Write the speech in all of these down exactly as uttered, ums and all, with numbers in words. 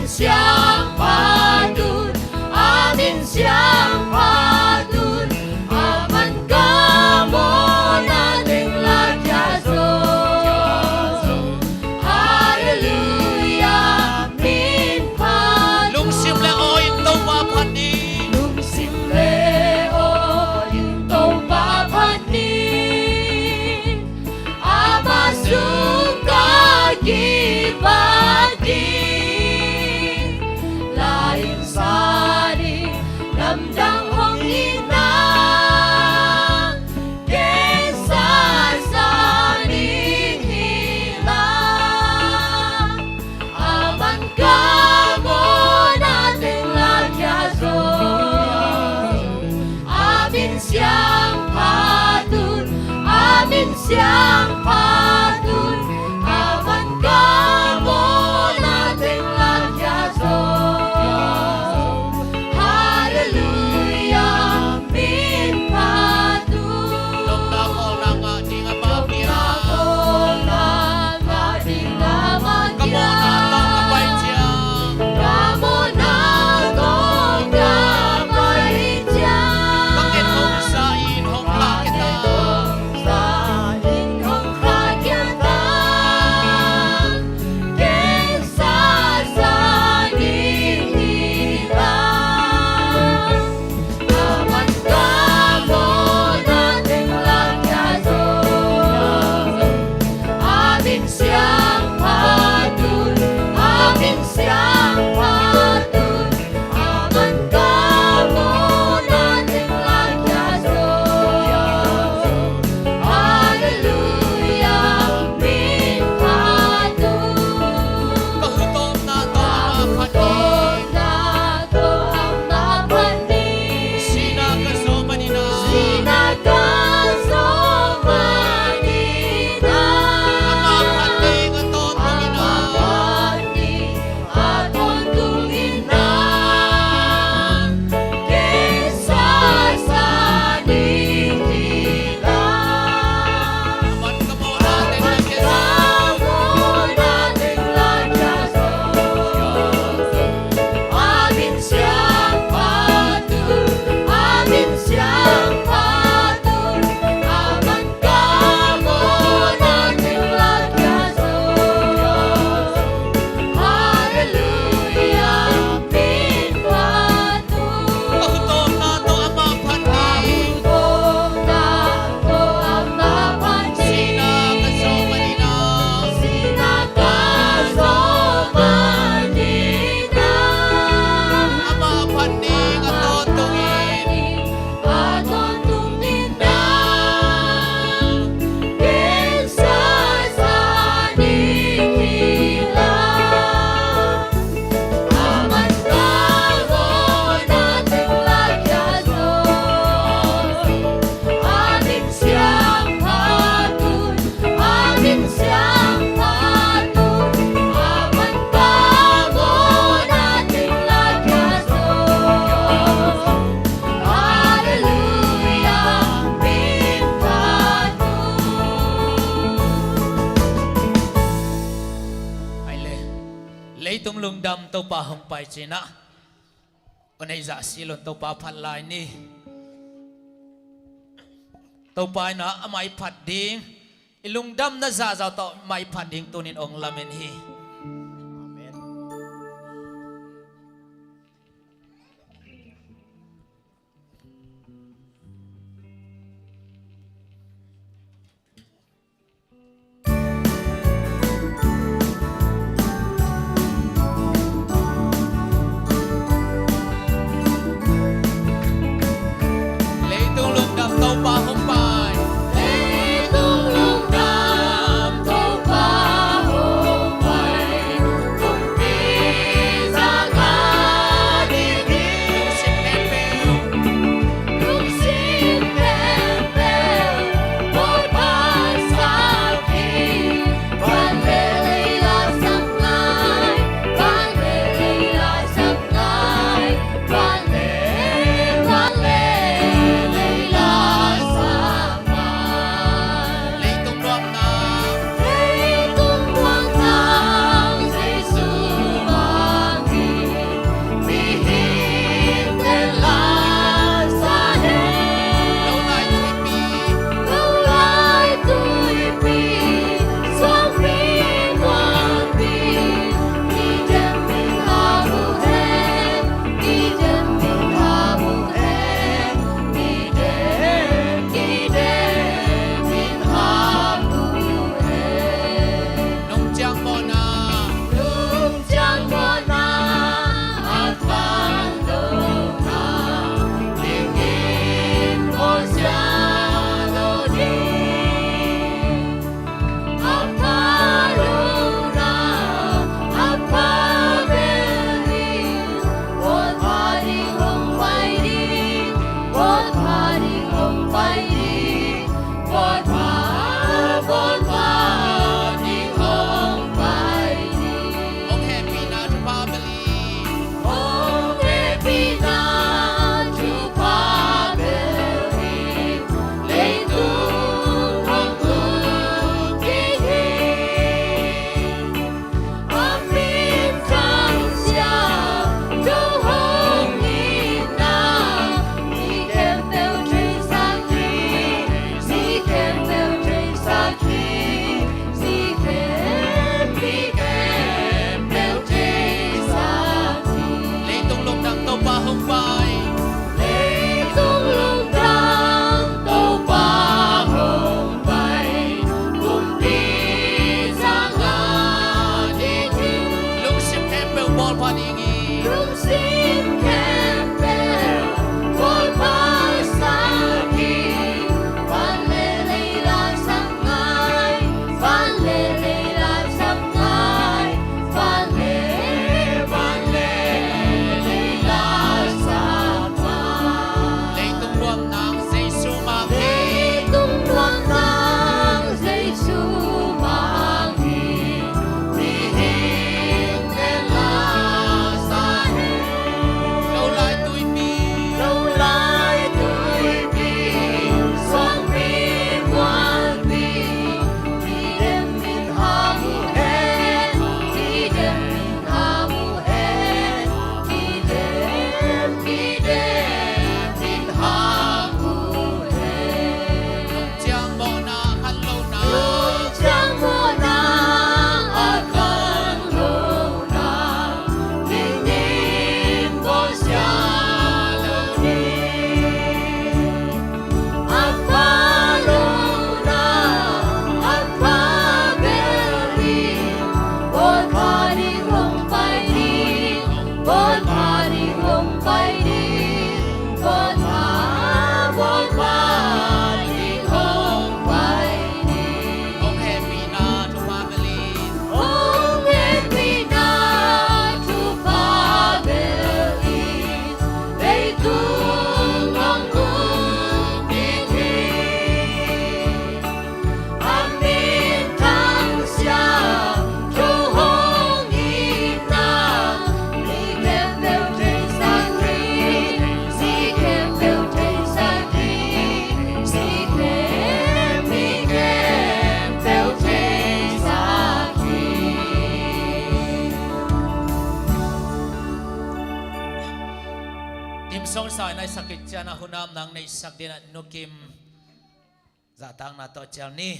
Siangpa'n, a min siangpa'n, aman ka mawhna teng la kiat zo. Halleluiah, min phat. Lungsim le aw in Topa phat ni. Lungsim le aw in Topa phat ni. Ama sungah kipat ding, la in sa ding, lamdang hong hi na, gensa sa ding hi la. Aman ka mawhna teng la kiat zo. A min siangpa'n, a min siangpa'n, aman ka mawhna teng la kiat zo. Halleluiah, min phat. Lawmta khawlna ngah ding a, ka mawhna tawh ka pai ciang. Ka mawhna tawh ka pai ciang. Ka nget hong sa in hong khahkhia ta. Sa in hong khahkhia ta. Gensa sa ding hi la. Aman ka mawhna teng la kiat zo. A min siangpa'n, a min siangpa'n, aman ka mawhna teng la kiat zo. Halleluiah, min phat. Ka hu tawpna tawh ama phat ni. Sihna ka zawh manin ah. Sihna ka zawh manin ah. Ama phat ding a tawntungin ah. Ama phat ding a tawntungin ah. Gensa sa ding hi la. Aman ka mawhna teng la kiat zo. A min siangpa'n, a min siangpa'n, aman ka mawhna teng la kiat zo. Halleluiah, min phat. Ka hu tawpna tawh ama phat ding. Sihna ka zawh manin ah. Sihna ka zawh manin ah. Ama phat ding a tawntungin. A tawntungin ah. Gensa sa ding hi la. Aman ka mawhna teng la kiat zo. A min siangpa'n, a min siangpa'n, aman ka mawhna teng la kiat zo. Halleluiah, min phat. Ai le. Leitung lungdam Topa hong pai cih na. U Nei Zahsilun Topa phat lai ni. Topa in ah amah i phat ding, i lungdamna zahzah tawh amah i phat ding tuni-in hong lamen hi. Amen. Leitung lungdam Topa hong pai. Leitung lungdam Topa hong pai. Bawl pha ding hi. Lungsim khempeuh bawl pha sak hi. Van le lei la sam ngai, van le lei la sam ngai, van le, van le lei la sam ngai. Leitung nuam nang Jesu mang hi. Leitung nuam nang Jesu mang hi. Mihing pen la sa hen. Lo lai tuipi. Lo lai tuipi. Suangpi muanpi. Kidem in hang uh hen. Kidem in hang uh hen. Kidem, kidem in hang uh hen. Ciang mawhna a khan lohna. Ciang mawhna a khan lohna. Ningin bawlsia lo ni. A pha lohna, a pha bel hi. Bawl pha ding hong pai ni. Bawl pha ding hong pai ni. Bawl pha, bawl pha ding hong pai ni. Hong hehpihna thupha bel hi. Hong hehpihna thupha bel hi. Leitung hong um ding hi. A minthang siangtho hong itna, mi khempeuh theisak hi, mi khempeuh theisak hi, mi khempeuh theisak hi. Tim song sa nai sakit cian a hunam nang nei sak ding a Nu Kim. Zahtakna tawh cial ni.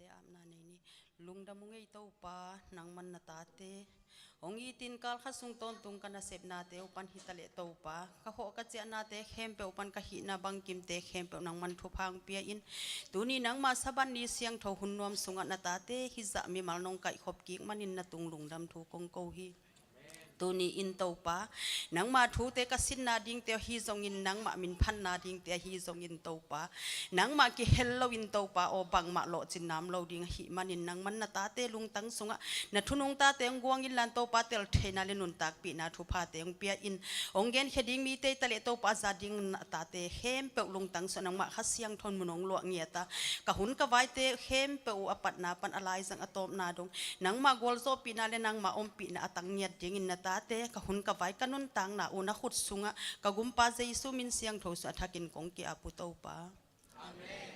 Apna nei ni. Lungdam ung ei Topa, nangman na tate hong itin kalkhat sung tawntung ka nasepnate uh pan hi taleh Topa, ka khawh ka ciahnate khempeuh pan ka hihna bangkimte khempeuh nangman thupha hong pia in. Tuni nangmah Sabbath ni siangtho hun nuam sungah na tate hizah mimal nong kaihkhop kik manin na tung lungdam thu kong ko hi. Tuni in Topa, nangmah thute ka sinna dingte ahi zongin, nangmah min phatna dingte ahi zongin Topa, nangmah kihel loin Topa aw, bangmah lawhcin nam lo ding ahih manin, nangman na tate lungtang sungah na thunung tate hong guang inla Topa, tel theihna le nuntakpihna thuphate hong pia in. Hong genkhia ding mite hi taleh Topa, a za ding na tate khempeuh lungtang sungah nangmah Kha Siangtho in mun hong luah ngiat a, ka hun ka vaite khempeuh uh a patna pan a laizang a tawpna dong nangmah gualzawhpihna le nangmah ompihna a tang ngiat dingin na tate, ka hun ka vai ka nuntakna uh na khut sungah ka gumpa Jesu min siangtho sungah a thakin kong ki-ap uh Topa. Amen.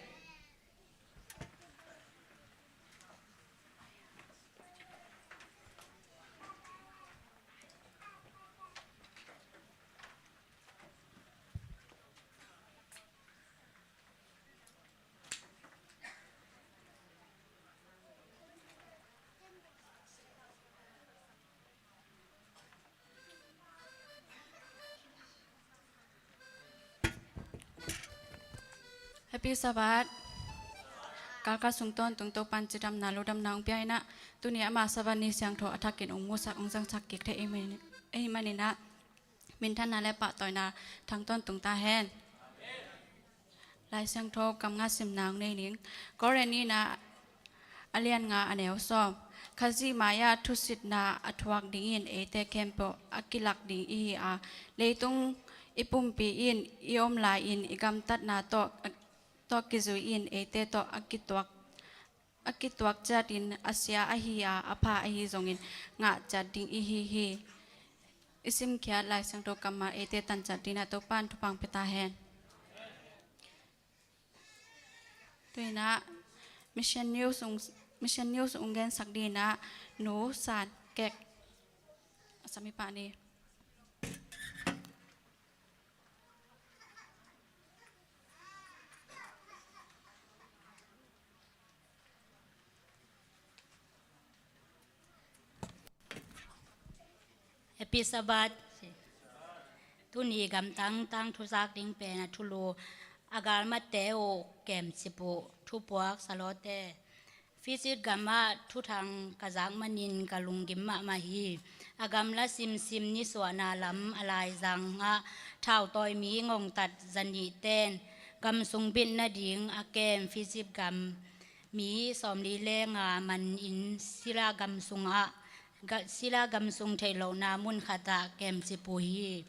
Happy Sabbath. Kalkal sung tawntung Topan cidamna lungdamna hong pia in ah, tuni ama Sabbath ni siangtho a thakin hong musak hong zangsak kik thei ahih manin ah, minthanna le pahtawina thang tawntung ta hen. Lai Siangtho kam nga simna hong nei ning. Korin nihna a lian nga a neu sawm. Khazih mai-ah thusitna a thuak dingin eite khempeuh a kilak ding ihi a, leitung i pumpi in i om lai-in i gamtatna tawh, tawh kizui in eite tawh a kituak a kituak ciatin a sia ahi a, a pha ahi zongin ngah ciat ding ihi hi. I simkhiat Lai Siangtho kammal eite tan ciat dingin ah Topan thupha hong pia ta hen. Tu-in ah Mission News hong, Mission News hong gensak dingin ah Nu San Kek a sami pah ni. Happy Sabbath. Tuni gamtang tangthu zak ding pen a thulu a galmatte uh kemcip uh thupuak Salawte. Fiji gamah thuthang ka zak manin ka lunggim mahmah hi. A gamla simsim nisuahna lam a laizangah thautawi mi ngongtat zanih ten gam sung bit nading a kem Fiji gam mi sawmli le nga manin sila gam sungah, ga-, sila gam sung theih lohna mun khatah kemcip uh hi.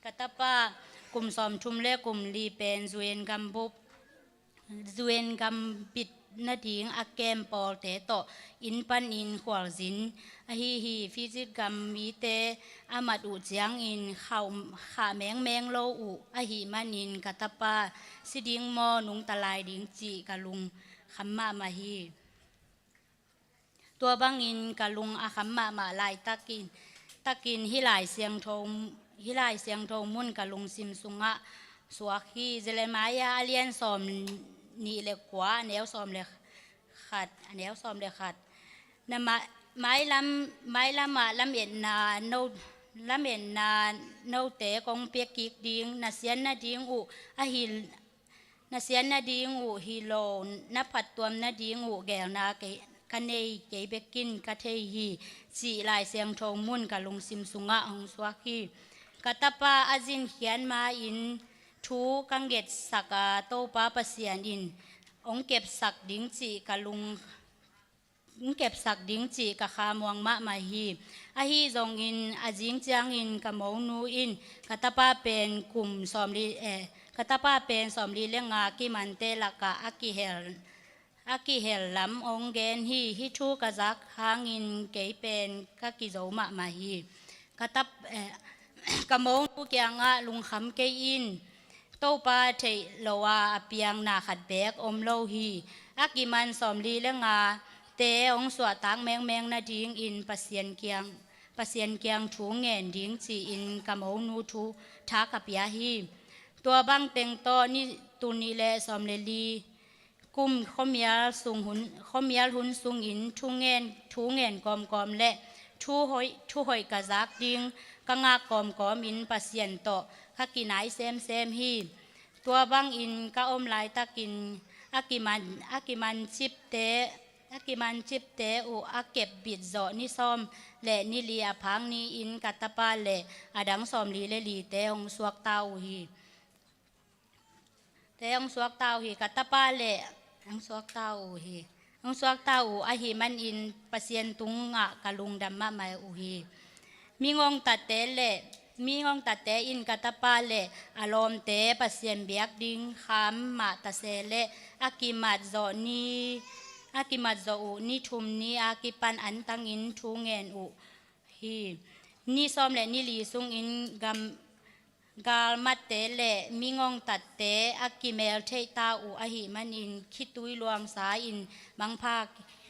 Ka tapa kum sawmthum le kum li pen U N gam bup U N gam bit nading a kem pawlte tawh inn panin khualzin ahi hi. Fiji gam mite a mat uh ciangin khauh, khah mengmeng lo uh ahih manin ka tapa si ding maw nungta lai ding cih ka lungkham mahmah hi. Tua bangin ka lung a kham mahmah laitakin, takin hih Lai Siangtho, hih Lai Siangtho mun ka lungsim sungah suak hi. Jeremiah a lian sawm nih le kua, a neu sawm le khat, a neu sawm le khat. Na ma-, mailam, mailamah lametna no, lametna note kong pia kik ding, na sian nading uh ahi, na sian nading uh hi lo, na phattuam nading uh geelna kei, ka nei kei bekin ka thei hi, cih Lai Siangtho mun ka lungsim sungah hong suak hi. Ka tapa a zinkhiat ma-in thu ka ngetsak a, Topa Pasian in hong kepsak ding cih ka lung, hong kepsak ding cih ka khamuang mahmah hi. Ahi zongin a zing ciangin ka monu in ka tapa pen kum sawmli, eh, ka tapa pen sawmli le nga kimante lakah a kihel, a kihel lam hong gen hi. Hih thu ka zak hangin kei pen ka kizo mahmah hi. Ka tap-, eh, ka monu kiangah lungkham kei in, Topa theih lo a, a piang na khat beek om lo hi. A kiman sawmli le ngate hong suahtak mengmeng nadingin Pasian kiang, Pasian kiang thu ngen ding ci-in ka monu thu tha ka pia hi. Tua bang teng tawh ni, tul nih le sawm le li kum khuamial sung hun, khuamial hun sungin thu ngen, thu ngen kawmkawm le thu hoih, thu hoih ka zak ding ka ngak kawmkawmin Pasian tawh ka kinai semsem hi. Tua bangin ka om laitakin a kiman, a kiman cipte, a kiman cipte uh a kep bit zawh ni sawm le ni li a phak ni-in ka tapa le a dang sawmli le lite hong suakta uh hi. Te hong suakta uh hi, ka tapa le hong suakta uh hi. Hong suakta uh ahih manin Pasian tungah ka lungdam mahmah uh hi. Mi ngongtatte le, mi ngongtatte in ka tapa le a lawmte Pasian biak ding kham mah ta se le a kimat zawh ni, a kimat zawh uh ni thum ni a kipan antangin thu ngen uh hi. Ni sawm le ni li sungin gam, galmatte le mi ngongtatte a kimel theihta uh ahih manin khitui luangsa in mangpha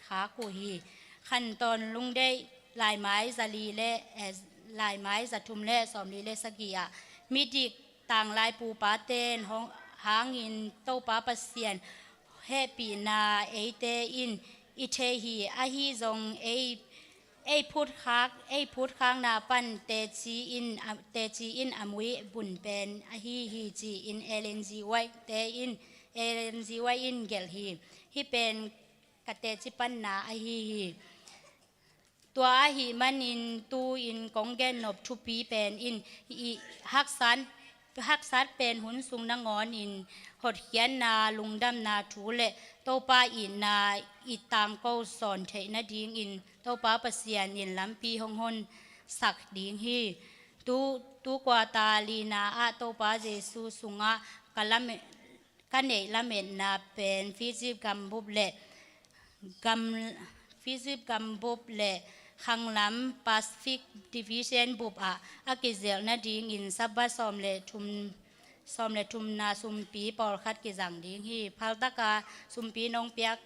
khak uh hi. Khantawn Lungdeih laimai za li le, eh, laimai za thum le sawmli le sagih ah midik tanglai pupa ten hong, hangin Topa Pasian hehpihna eite in i thei hi. Ahi zong ei, ei phutkhak, ei phutkhakna pan teci in a, teci in a mui bun pen ahi hi ci-in Ellen G. White te in, Ellen G. White in gelh hi. Hih pen ka teci panna ahi hi. Tua ahih manin tu-in kong gennop thupi pen in i haksat, haksat pen hun sung nangawnin hotkhiatna, lungdamna thu le Topa itna i tangko sawn theih nadingin Topa Pasian in lampi hong honsak ding hi. Tu, tu kuata lina ah Topa Jesu sungah ka lame, ka neih lametna pen Fiji gambup le gam, Fiji gambup le khanglam Pacific Division bup ah a kizelh nadingin Sabbath sawm le thum, sawm le thumna sumpi pawlkhat kizang ding hi. Phaltaka sumpi nong piak,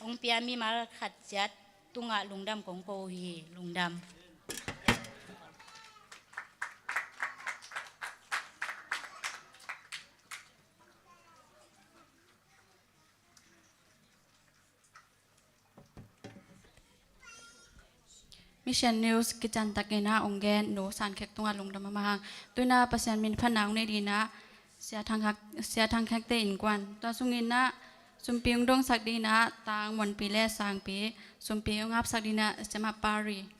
hong pia mimal khat ciat tungah lungdam kong ko uh hi. Lungdam. Mission News kiciantakin ah hong gen Nu San Khek tungah lungdam a mahang. Tu-in ah Pasian minphatna hong nei dingin ah Sia Thang Khek, Sia Thang Khekte innkuan. Tua sungin ah sumpi hong dongsak dingin ah Tang Muanpi le Sangpi, sumpi hong hapsak dingin ah Siamah Pari.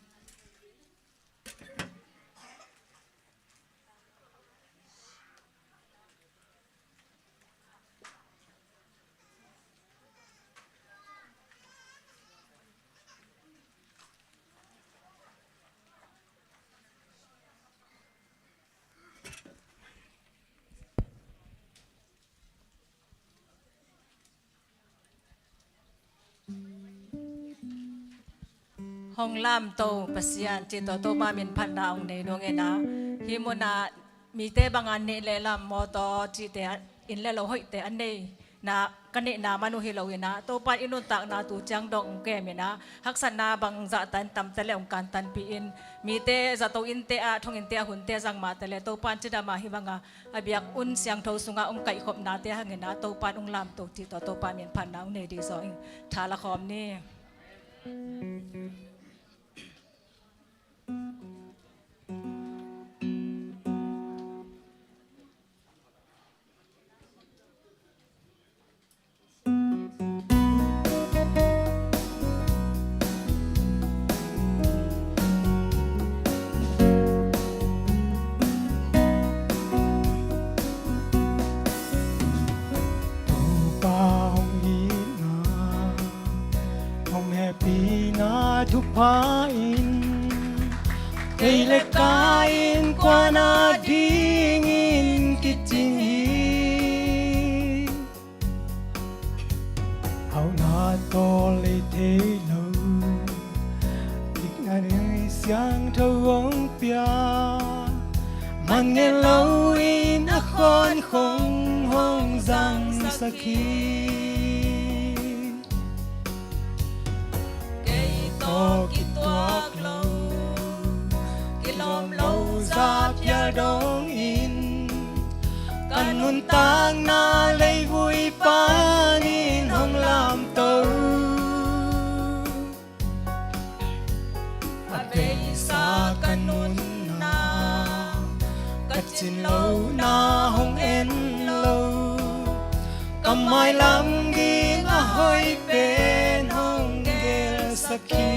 Hong lamto Pasian cih tawh Topa minphatna hong nei dongin ah, hih munah mite bangin nih le lam, mawtaw cihte, inn le lo hoihte a neihna, ka neihna man uh hi loin ah, Topa in i nuntakna tu ciang dong hong kemin ah, haksatna bangzah tan tamte le hong kantanpih in, mite zato innte ah, thonginnte ah hunte zang mahte le Topa in cidam a hih banga a biakinn siangtho sungah hong kaihkhopnate hangin ah Topa in hong lamto cih tawh Topa minphatna hong nei ding zawh in tha la khawm ni. Topa hong itna, hong hehpihna thupha in, kei le ka innkuan a dingin kicing hi. Hauhna tawh lei thei lo, dikna ding siangtho hong pia, man ngen loin a khawn khong hong zangsak hi. Kei tawh kituak lo, kilawm lo zah phial dongin, ka nuntakna leivui panin hong Mailam ding a hoih pen hong gelsak hi.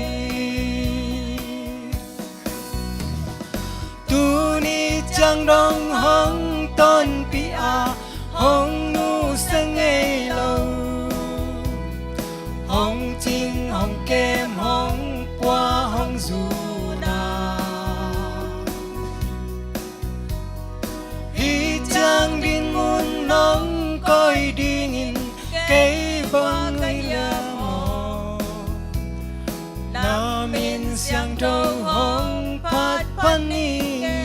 Tuni ciang dong hong tonpih a, hong nusia ngei lo, hong cing hong kem hong pua hong zuna. Hih ciang dinmun nong koih dingin kei bang a hiam aw? Na min siangtho hong phat pan ning e.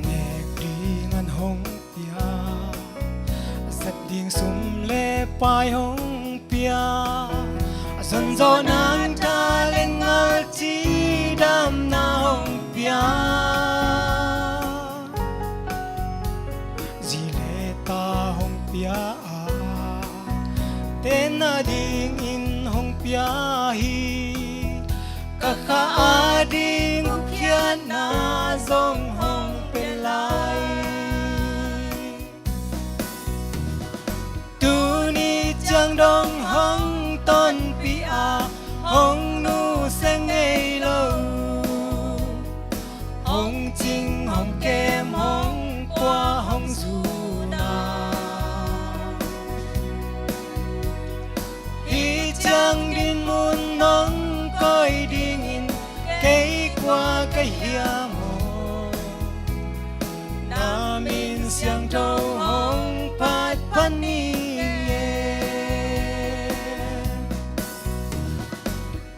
Nek ding an hong pia, a zat ding sum le pai hong pia, a zonzawh nang talent ngal cidamna hong pia. Zi le ta hong pia a, tenna dingin hong pia hi. Ka kha a ding uh khiatna zong hong pia lai. Tuni ciang dong hong tonpih a, hong nusia ngei lo, hong cing hong kem hong pua hong zuna. Hih ciang dinmun nong koih dingin kei kua ka hiam aw? Na min siangtho hong phat pan ning e.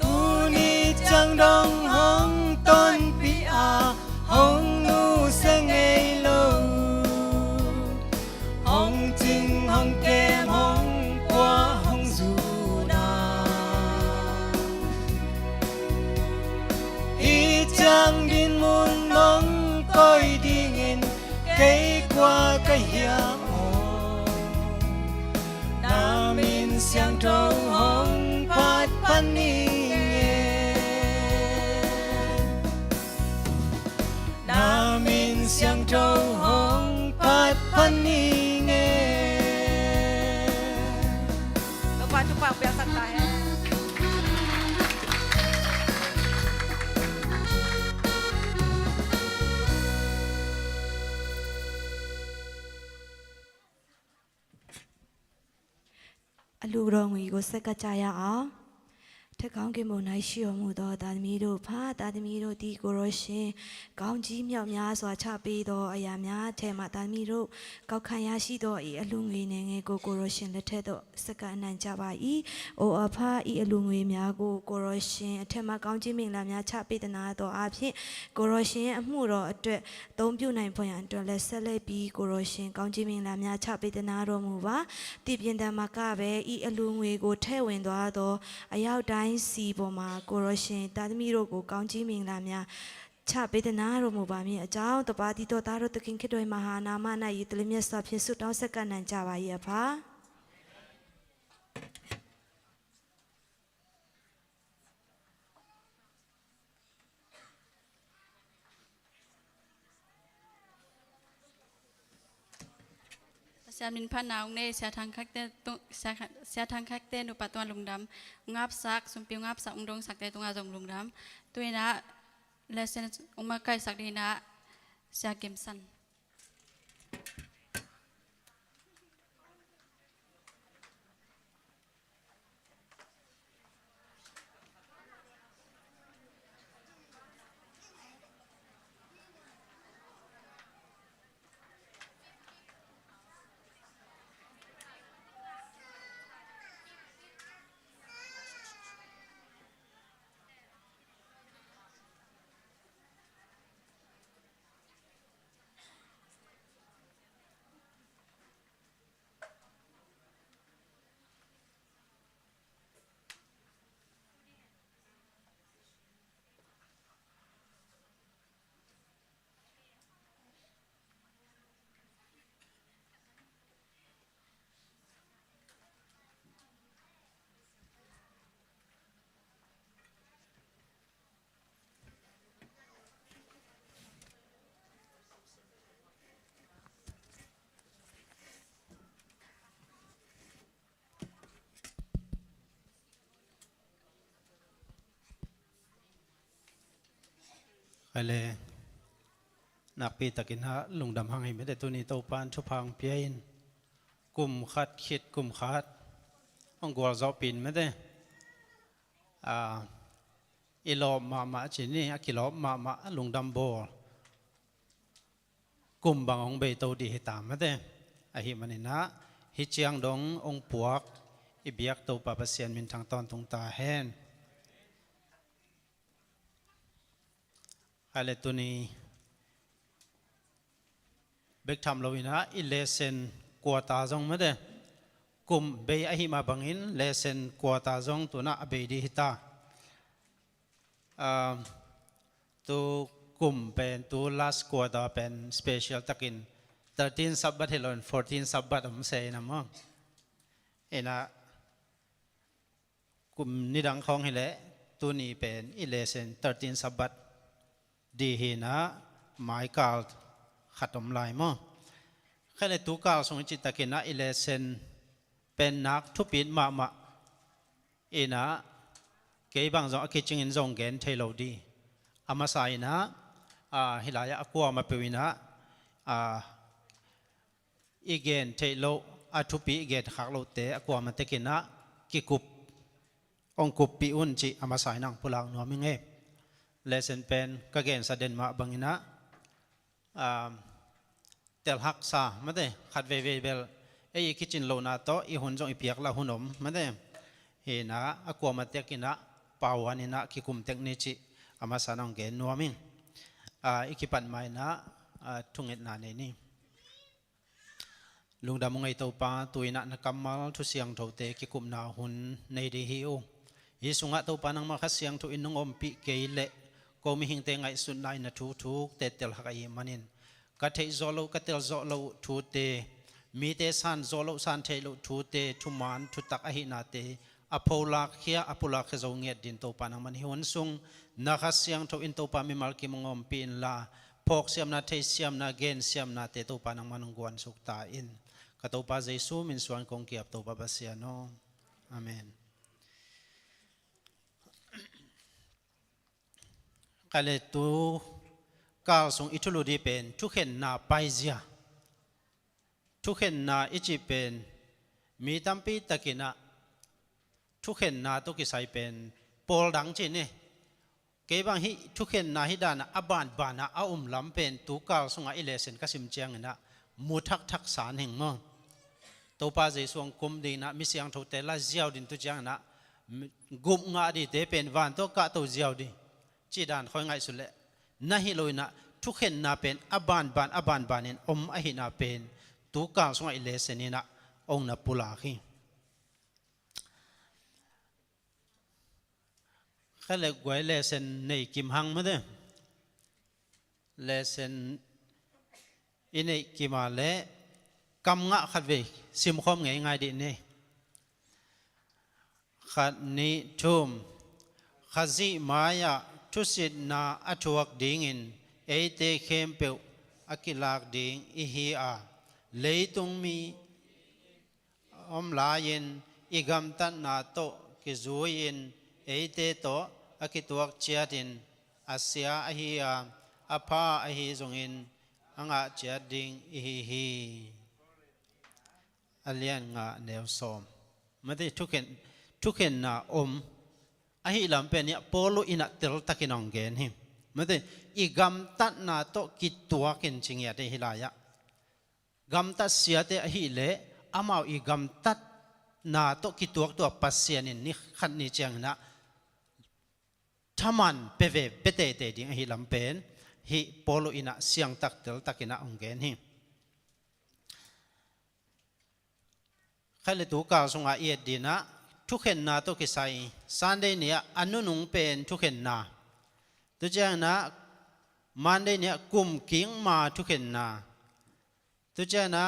Tuni ciang dong hong tonpih a, hong nusia ngei lo, hong cing hong kem hong pua hong zuna. Hih ciang dinmun nong koih dingin kei kua ka hiam aw? Na min siangtho hong phat pan ning e. Na min siangtho hong phat pan ning e. Topa thupha piaksak ta hen. A lu rawng ui ko sek ka caya a. ထက်ကောင်းကင်ဘုံ၌ရှိတော်မူသောသားသမီးတို့ဖခင်၊ သားသမီးတို့သည်ကိုယ်တော်ရှင်ကောင်းကြီးမြောက်များစွာချပေးသောအရာများထဲမှသားသမီးတို့ကောက်ခံရရှိသောဤအလှူငွေနယ်ငယ်ကိုကိုယ်တော်ရှင်လက်ထက်သို့ဆက်ကပ်နိုင်ကြပါ၏။ အိုအဖ၊ ဤအလှူငွေများကိုကိုယ်တော်ရှင်အထက်မှကောင်းကြီးမင်္ဂလာများချပေးသနားသောအားဖြင့်ကိုယ်တော်ရှင်အမှုတော်အတွက် အသုံးပြုနိုင်ဖို့ရန်အတွက်လည်းဆက်လက်ပြီးကိုယ်တော်ရှင်ကောင်းကြီးမင်္ဂလာများချပေးသနားတော်မူပါ။ သည့်ပြင်သာမကပဲ၊ ဤအလှူငွေကိုထည့်ဝင်သွားသောအရောက်တိုင်းစီပေါ်မှာကိုယ်တော်ရှင်သားသမီးတို့ကိုကောင်းကြီးမင်္ဂလာများချပေးသနားတော်မူပါမည်အကြောင်း၊ သပါတီတော်သားတော်သခင်ခရစ်တော်၏မဟာနာမ၌ယတလမြတ်စွာဖြင့်ဆုတောင်းဆက်ကပ်နိုင်ကြပါ၏အဖ။ Sia Min Phan Naung ne, Sia Thang Khak te tung, Sia Kha-, Sia Thang Khak te nupa tunga lungdam, ung apsak, sumpi ung apsak, ung dongsak te tunga zong lungdam. Tuina, lesson ung makaihsak dina, Sia Kim San. Kale, nakpi takin ah lungdam hang hi mete, tuni Topan thupha hong pia in, kum khat khit kum khat hong gualzawhpih in mete. Ah, i lawp mahmah ci ni, a kilawp mahmah, lungdam bawl kum bang hong beito dih hi ta mete. Ahih manin ah hih ciang dong hong puak i biak Topa Pasian minthang tawntung ta hen. Kale, tuni bek tham lo in ah i lesson quarter zong mete, kum bei ahih mah bangin lesson quarter zong tu in ah a bei dih hi ta. Ah, tu kum pen, tu last quarter pen special takin thirteen Sabbath hi lo in fourteen Sabbath om se in ah maw. In ah kum nidang khawng hi leh tuni pen i lesson thirteen Sabbath dih hi in ah, maikal khat om lai maw. Kale, tu kal sung i cih takin ah i lesson pen nak thupit mahmah in ah, kei bang zong a kicingin zong gen thei lo dih. A masa in ah, ah, hih lai-ah a kuamah peuh in ah, ah, i gen theih loh, a thupi i gen khak lohte a kuamah tek in ah kikup, hong kuppih un cih a masa in ah hong pulak nuam ing ei. Lesson pen ka gensa den mah bangin ah, um, telhaksa mete, khat veivei bel ei i kicin lohna tawh i hun zong i piak lah hun om mete. Hi in ah a kuamah tek in ah pauhuan in ah kikum tek ni cih a masa in ah hong gen nuam ing. Ah, i kipan ma in ah, ah, thungetna nei ni. Lungdam ung ei Topa, tu in ah na kammal thu siangthote kikupna hun nei dih hi uh. Hih sungah Topa nangmah Kha Siangtho in nong ompih kei leh ko mihingte ngaihsutna in na thu thukte telhak ahih manin, ka theih zawh loh, ka tel zawh loh thute, mite san zawh loh, san theih loh thute, thuman thutak ahihnate a pholakkhia, a pulakkhia zo ngiat dingin Topa nangman hih hun sung na Kha Siangtho in Topa mimal kim hong ompih inla, phawksiamna, theisiamna, gensiamnate Topa nangman hong guansuk ta in. Ka Topa Jesu min suang kong ki-ap, Topa Pasian aw. Amen. Kale, tu kal sung i thulu dih pen thukhenna paizia. Thukhenna i cih pen mi tampi takin ah thukhenna tawh kisai pen pawl dang ci ni. Kei bang hih thukhenna hih dan ah a banban ah a om lam pen tu kal sungah i lesson ka sim ciangin ah mu thakthak san hing maw. Topa Jesu hong kum ding in ah mi siangthote la ziau ding, tu ciangin ah gup ngah dingte pen van tawh kahto ziau ding cih dan khawng i ngaihsut leh, na hi lo in ah thukhenna pen a banban, a banban in om ahihna pen tu kal sungah i lesson in ah hong na pulak hi. Kale, guai, lesson nei kim hang mete. Lesson i neih kim a leh kam ngah khat vei simkhawm ngei ngai dih ni. Khat, nih, thum. Khazih mai-ah thusitna a thuak dingin eite khempeuh a kilak ding ihi a, leitung mi om lai-in i gamtatna tawh kizui-in eite tawh a kituak ciatin a sia ahi a, a pha ahi zongin a ngah ciat ding ihi hi. A lian nga, neu sawm. Mate, thukhen, thukhenna om ahih lam pen hi a, Paul in a teltakin hong gen hi. Mate, i gamtatna tawh kituakin ci ngiat hi lai-ah. Gamtat siate ahih leh amau i gamtatna tawh kituak tua Pasian in ni khat ni ciangin a thaman pia ve, pia teitei ding ahih lam pen hih Paul in a siangtak teltakin a hong gen hi. Khaile, tu kal sungah i et ding a, thukhenna tawh kisai, Sunday ni-ah a nunung pen thukhenna. Tu ciangin a, Monday ni-ah kum kik ma thukhenna. Tu ciangin a,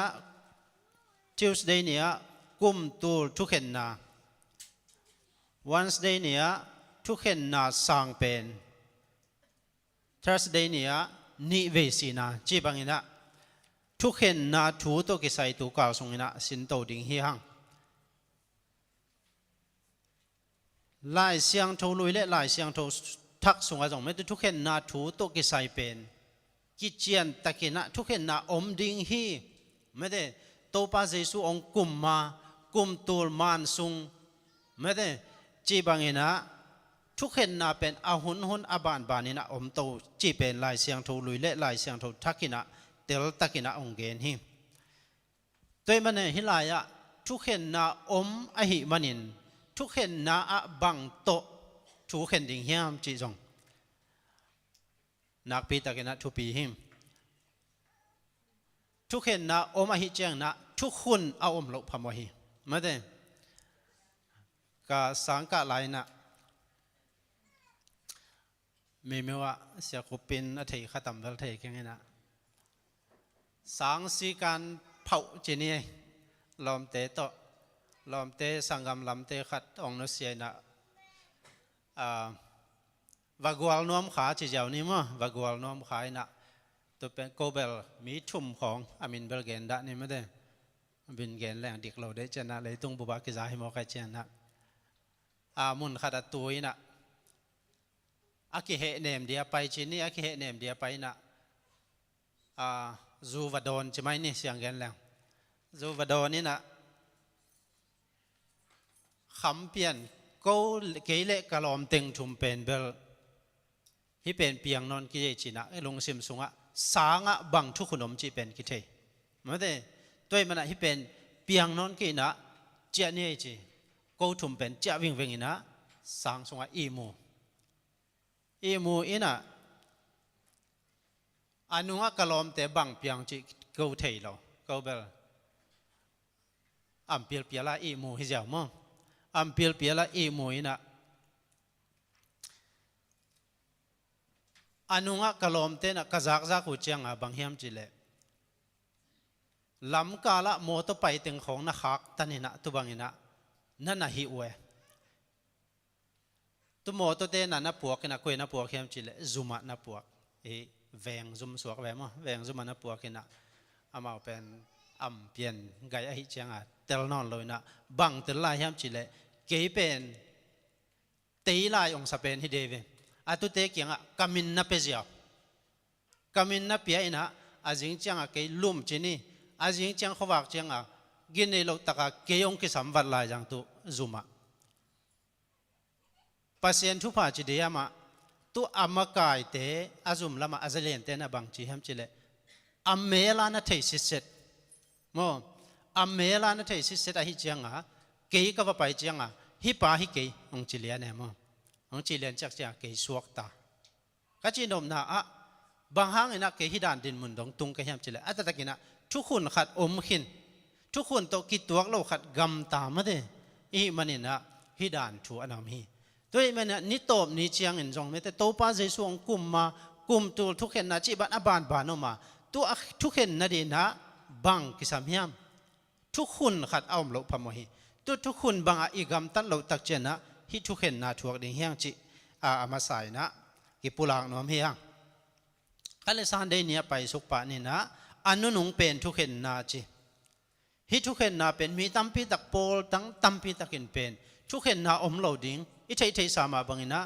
Tuesday ni-ah kum tul thukhenna. Wednesday ni-ah thukhenna sang pen. Thursday ni-ah nih vei sihna, ci bangin a, thukhenna thu tawh kisai tu kal sungin a sinto ding hi hang. Lai Siangtho Lui le Lai Siangtho thak sungah zong mete thukhenna thu tawh kisai pen kiciantakinah thukhenna om ding hi. Mete Topa Jesu hong kum ma, kum tul man sung mete cih banginah thukhenna pen a hunhun a banbaninah om to cih pen Lai Siangtho lui le Lai Siangtho thakinah teltakinah hong gen hi. Tua ahih manin hih lai-ah thukhenna om ahih manin thukhenna ah bang tawh thu khen ding hiam cih zong nakpitakinah thupi hi. Thukhenna om ahih cianginah thukhun a om loh phamawh hi. Mete ka sangkah lai-inah Meimei ah siakupin a thei khatam bel thei kenginah sangsikan phauh cini lawmte tawh lawmte sanggam lamte khat hong nusia inah va gual nuam kha ci ziau ni maw, va gual nuam kha inah tu pen ko bel mi thum khawng a min bel gen dah ni mete. Bin gen leng dik lo dei cianah leitung bup ah kiza hi maw kai cianah a mun khat a tu inah a kihehnem dia pai cini a kihehnem dia pai inah a zu va dawn ci mai ni siang gen leng zu va dawn inah kham pian ko kei le ka lawm teng thum pen bel hih pen piang nawn kei cinah i lungsim sungah sangah bang thukhun om cih pen kithei. Mate tua ahih manah hih pen piang nawn kei inah ciah ni ei ci ko thum pen ciah vingveng inah sang sungah ihmu ihmu inah a nungah ka lawmte bang piang cih ko thei lo ko bel. Am pialpiala ihmu hi ziau maw? Am pialpiala ihmu inah a nungah ka lawmte inah ka zakzak uh cianga bang hiam cihleh lamkalah mawtaw pai teng khawng na khaktan inah tu banginah na na hih uh e. Tu mawtawte na na puak inah koi na puak hiam cihleh zumah na puak. Hi veng zum suak ve maw? Veng zumah na puak inah amau pen am pian gai ahih cianga tel nawn lo inah bang tel lai hiam cihleh kei pen tei lai ong sa pen hi dei ve. A tute kiangah ka min na pia ziau. Ka min na pia inah a zing cianga kei lum cini a zing ciang khuavak cianga gin nei loh taka kei ong kisam vat lai zang tu zumah. Pasian thupha ci dei amah tu a makaite a zum lamah a zaliante na bang ci hiam cihleh a mela na thei sitset maw? A mela na thei sitset ahih cianga kei ka va pai cianga hih pa hi kei hong ci lian e maw? Hong ci lian ciak cianga kei suakta. Ka cihnopna ah bang hanginah kei hih dan dinmun dong tung ka hiam cihleh a taktakinah thukhun khat om khin thukhun tawh kituak lo khat gamta mate ihih maninah hih dan thu a na om hi. Tua ahih maninah ni tawp ni ciangin zong mete Topa Jesu hong kum ma kum tul thukhenna cih ban a banban om a tu a thukhenna dinah bang kisam hiam? Thukhun khat a om loh phamawh hi. Tu thukhun bangah i gamtat loh tak cianah hih thukhenna thuak ding hiang cih a a masa inah kipulak nuam hi hang. Kale Sunday ni a paisuk pah ninah a nunung pen thukhenna ci. Hih thukhenna pen mi tampi tak pawl tang tampi takin pen thukhenna om lo ding i theihtheihsa mah banginah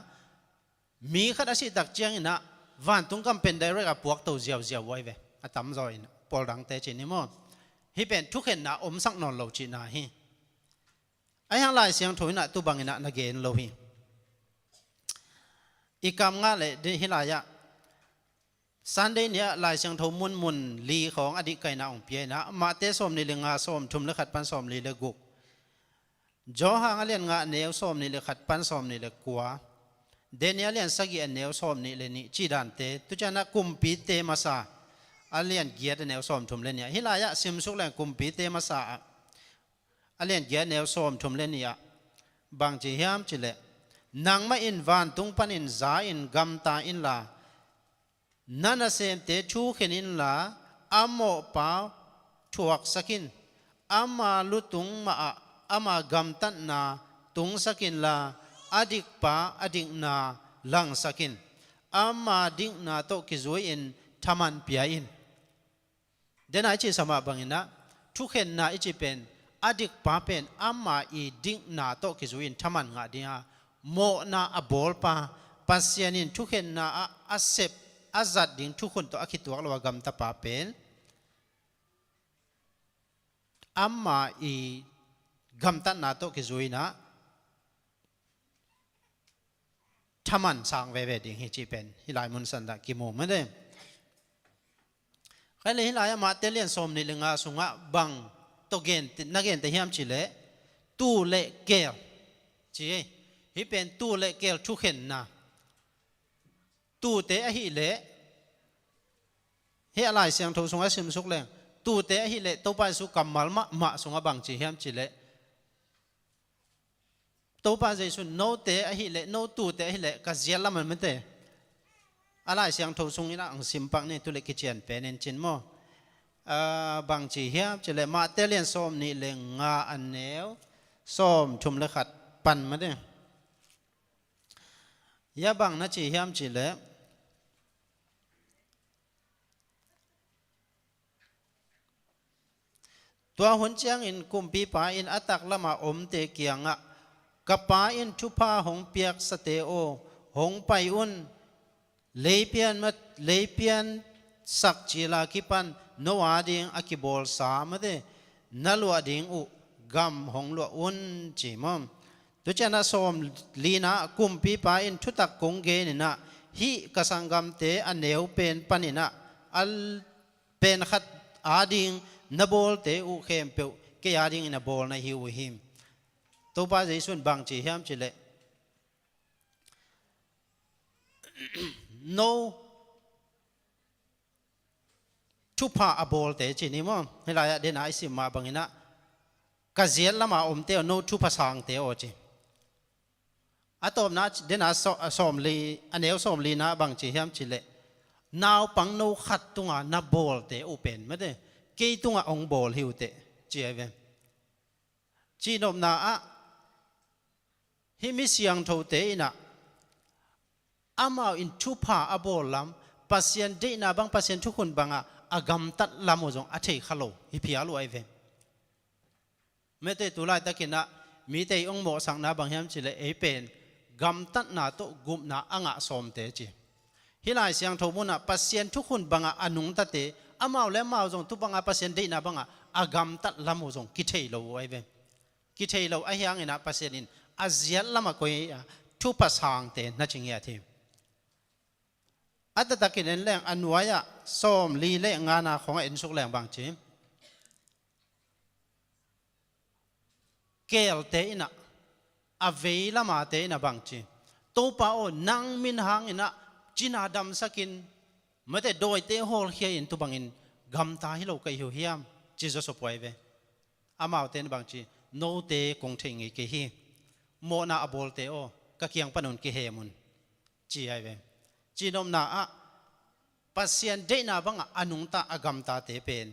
mi khat a sih tak cianginah vantung kam pen direct a puak to ziauziau uh ahi ve. A tamzaw in pawl dangte cih ni maw? Hih pen thukhenna omsak nawn lo cihna hi. Ahi hang Lai Siangtho inah tu banginah na gen lo hi. I kam ngah leh hih lai-ah Sunday ni-ah Lai Siangtho munmun li khawng a dihkaina hong pia inah Mate sawmnih le nga sawmthum le khat pan sawmli le guk. Johan a lian nga a neu sawmnih le khat pan sawmnih le kua. Daniel a lian sagih a neu sawmnih le nih cih dante tucianah Kumpite masa a lian giat a neu sawmthum le nih ah hih lai-ah simsuk leng Kumpite masa ah a lian giat a neu sawmthum le nih ah bang ci hiam cihleh nangmah in vantung panin za in gamta inla na nasemte thukhen inla a mawhpa thuaksak in. Ama lutung mahah ama gamtatna tungsak inla a dikpa a dikna langsak in. Ama dikna tawh kizui-in thaman pia in. Dena i cihsa mah banginah thukhenna i cih pen a dikpa pen ama i dikna tawh kizui-in thaman ngah dinga mawhna a bawlpa Pasian in thukhenna ah a sep a zat ding thukhun tawh a khituak lo a gamtapa pen ama i gamtatna tawh kizui-in ah thaman sang veve ding hi cih pen hih lai mun san ah kimu mah e. Kei le hih lai-ah Mate lian sawmnih le nga sungah bang tawh gente, na gente hiam cih leh tuu le keel ci hi. Hih pen tuu le keel thukhenna. Tuute ahih leh, hih a Lai Siangtho sungah simsuk leng, tuute ahih leh Topa Jesu kammal mahmah sungah bang ci hiam cih leh, Topa Jesu, note ahih leh, no tuute ahih leh ka ziat lam ah mate. A Lai Siangtho sungin ah ang simpak ni, tu le kician pen in cin maw. Ah, bang ci hiam cih leh Mate lian sawmnih le nga a neu sawmthum le khat pan mate. Hih ah bang na ci hiam cih leh, tua hun ciangin kumpipa in a taklam a omte kiangah, ka Pa in thupha hong piaksate aw, hong pai un. Leipian ma, leipian sak cil a kipan no ading a kibawlsa mate na luah ding uh gam hong luah un ci maw. Tu ciangin ah sawmlina ah kumpipa in thutak kong genin ah, hih ka sanggamte a neu pen panin ah a pen khat ading na bawlte uh khempeuh kei adingin a bawl na hi uh hi. Topa Jesu in bang ci hiam cih leh, no thupha a bawlte ci ni maw. Hih lai-ah den a i sim mah bangin ah, ka ziat lam a omte aw, no thupha sangte aw ci. A tawpna den a saw-, a sawmli, a neu sawmlina bang ci hiam cih leh, naupang no khat tungah na bawlte uh pen mate kei tungah hong bawl hi uh teh ci ahi ve. Cihnopna ah, hih mi siangthote in ah amau in thupha a bawl lam, Pasian deihna bang, Pasian thukhun bangah a gamtat lam uh zong a thei kha lo hi phial uh ahi ve. Mate tu laitakin ah mite i hong mawhsakna bang hiam cih leh ei pen gamtatna tawh gupna a ngah sawmte ci. Hih Lai Siangtho munah Pasian thukhun bangah a nungtate, amau le amau zong tu bangah Pasian deihna bangah a gamtat lam uh zong kithei lo uh ahi ve. Kithei lo ahi hangin ah Pasian in a ziat lamah koi ah thupha sangte na ci ngiat hi. A taktakin en leng a nuai-ah sawmli le ngana khawngah en suk leng bang ci. Keelte in ah, a vei lamate in ah bang ci. Topa aw, nang min hangin ah cina damsakin, mate dawite hawlkhia-in tu bangin gamta hi lo ka hi uh hiam ci zawsop uh ahi ve. Amaute in bang ci, note kong thei ngei kei hi. Mawhna a bawlte aw, ka kiang panun kihem un ci ahi ve. Cihnopna ah Pasian deihna bangah a nungta a gamtate pen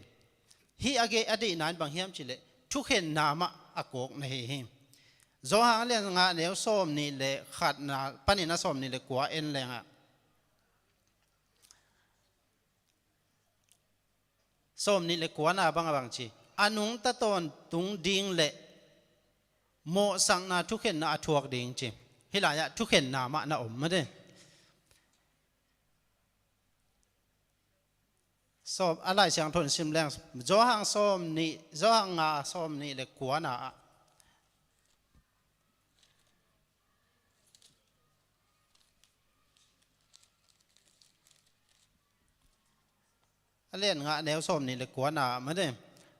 hih a gei a deihna in bang hiam cih leh thukhenna mah a kawk na hi hi. Johan lian nga neu sawmnih le khatna panin a sawmnih le kua en lengah, sawmnih le kuana bangah bang ci, a nungta tawntung ding le mawhsakna thukhenna a thuak ding ci. Hih lai-ah thukhenna mah na om mate. Sawm, a Lai Siangtho in sim leng, Johan sawmnih, Johan nga sawmnih le kuana ah a lian nga neu sawmnih le kuana ah mate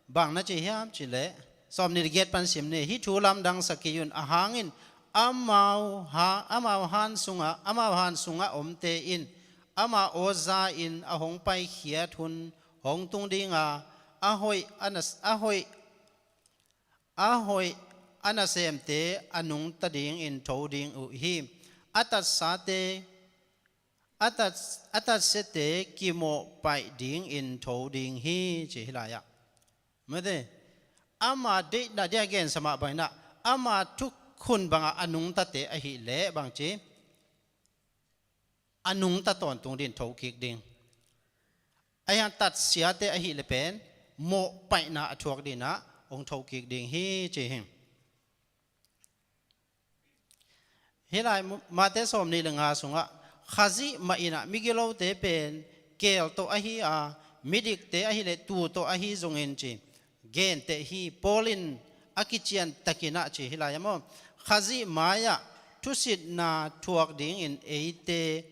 bang na ci hiam cih leh, sawmnih le giat pan sim ni, hih thu lamdang sak kei un, a hangin amau ha, amau han sungah, amau han sungah omte in ama aw za-in a hong paikhiat hun hong tung ding a, a hoih a na, a hoih a hoih a nasemte a nungta dingin tho ding uh hi. A tatsate, a tat, a tatsiate kimawhpaih dingin tho ding hi ci hih lai-ah. Mate, ama deihna dia gensa mah bangin ah, ama thukhun bangah a nungtate ahih leh bang ci, a nungta tawntung dingin thokik ding. Ahi hang tatsiate ahih leh pen mawhpaihna a thuak dingin ah hong thokik ding hi ci hi. Hih lai Mate sawm nih le nga sungah, Khazih mah in ah migilote pen keel tawh ahi a, midikte ahih leh tuu tawh ahi zongin ci, genteh hi. Paul in a kician takin ah ci hih lai-ah maw, Khazih mai-ah thusitna thuak dingin eite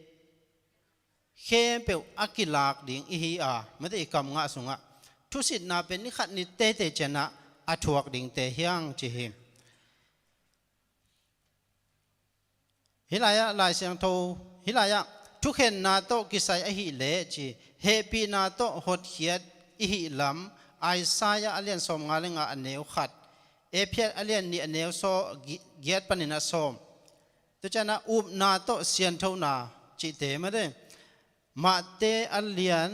khempeuh a kilak ding ihi a, mate i kam ngah sungah thusitna pen ni khat ni teitei ciangah a thuak dingte hi hang ci hi. Hih lai-ah Lai Siangtho, hih lai-ah thukhenna tawh kisai ahih leh ci, hehpihna tawh hotkhiat ihih lam, Isaiah a lian sawmnga le nga a neu khat, Efesa a lian nih a neu saw, gi-, giat panin a sawm. Tua ciangah upna tawh sianthona cihte mate. Mate a lian,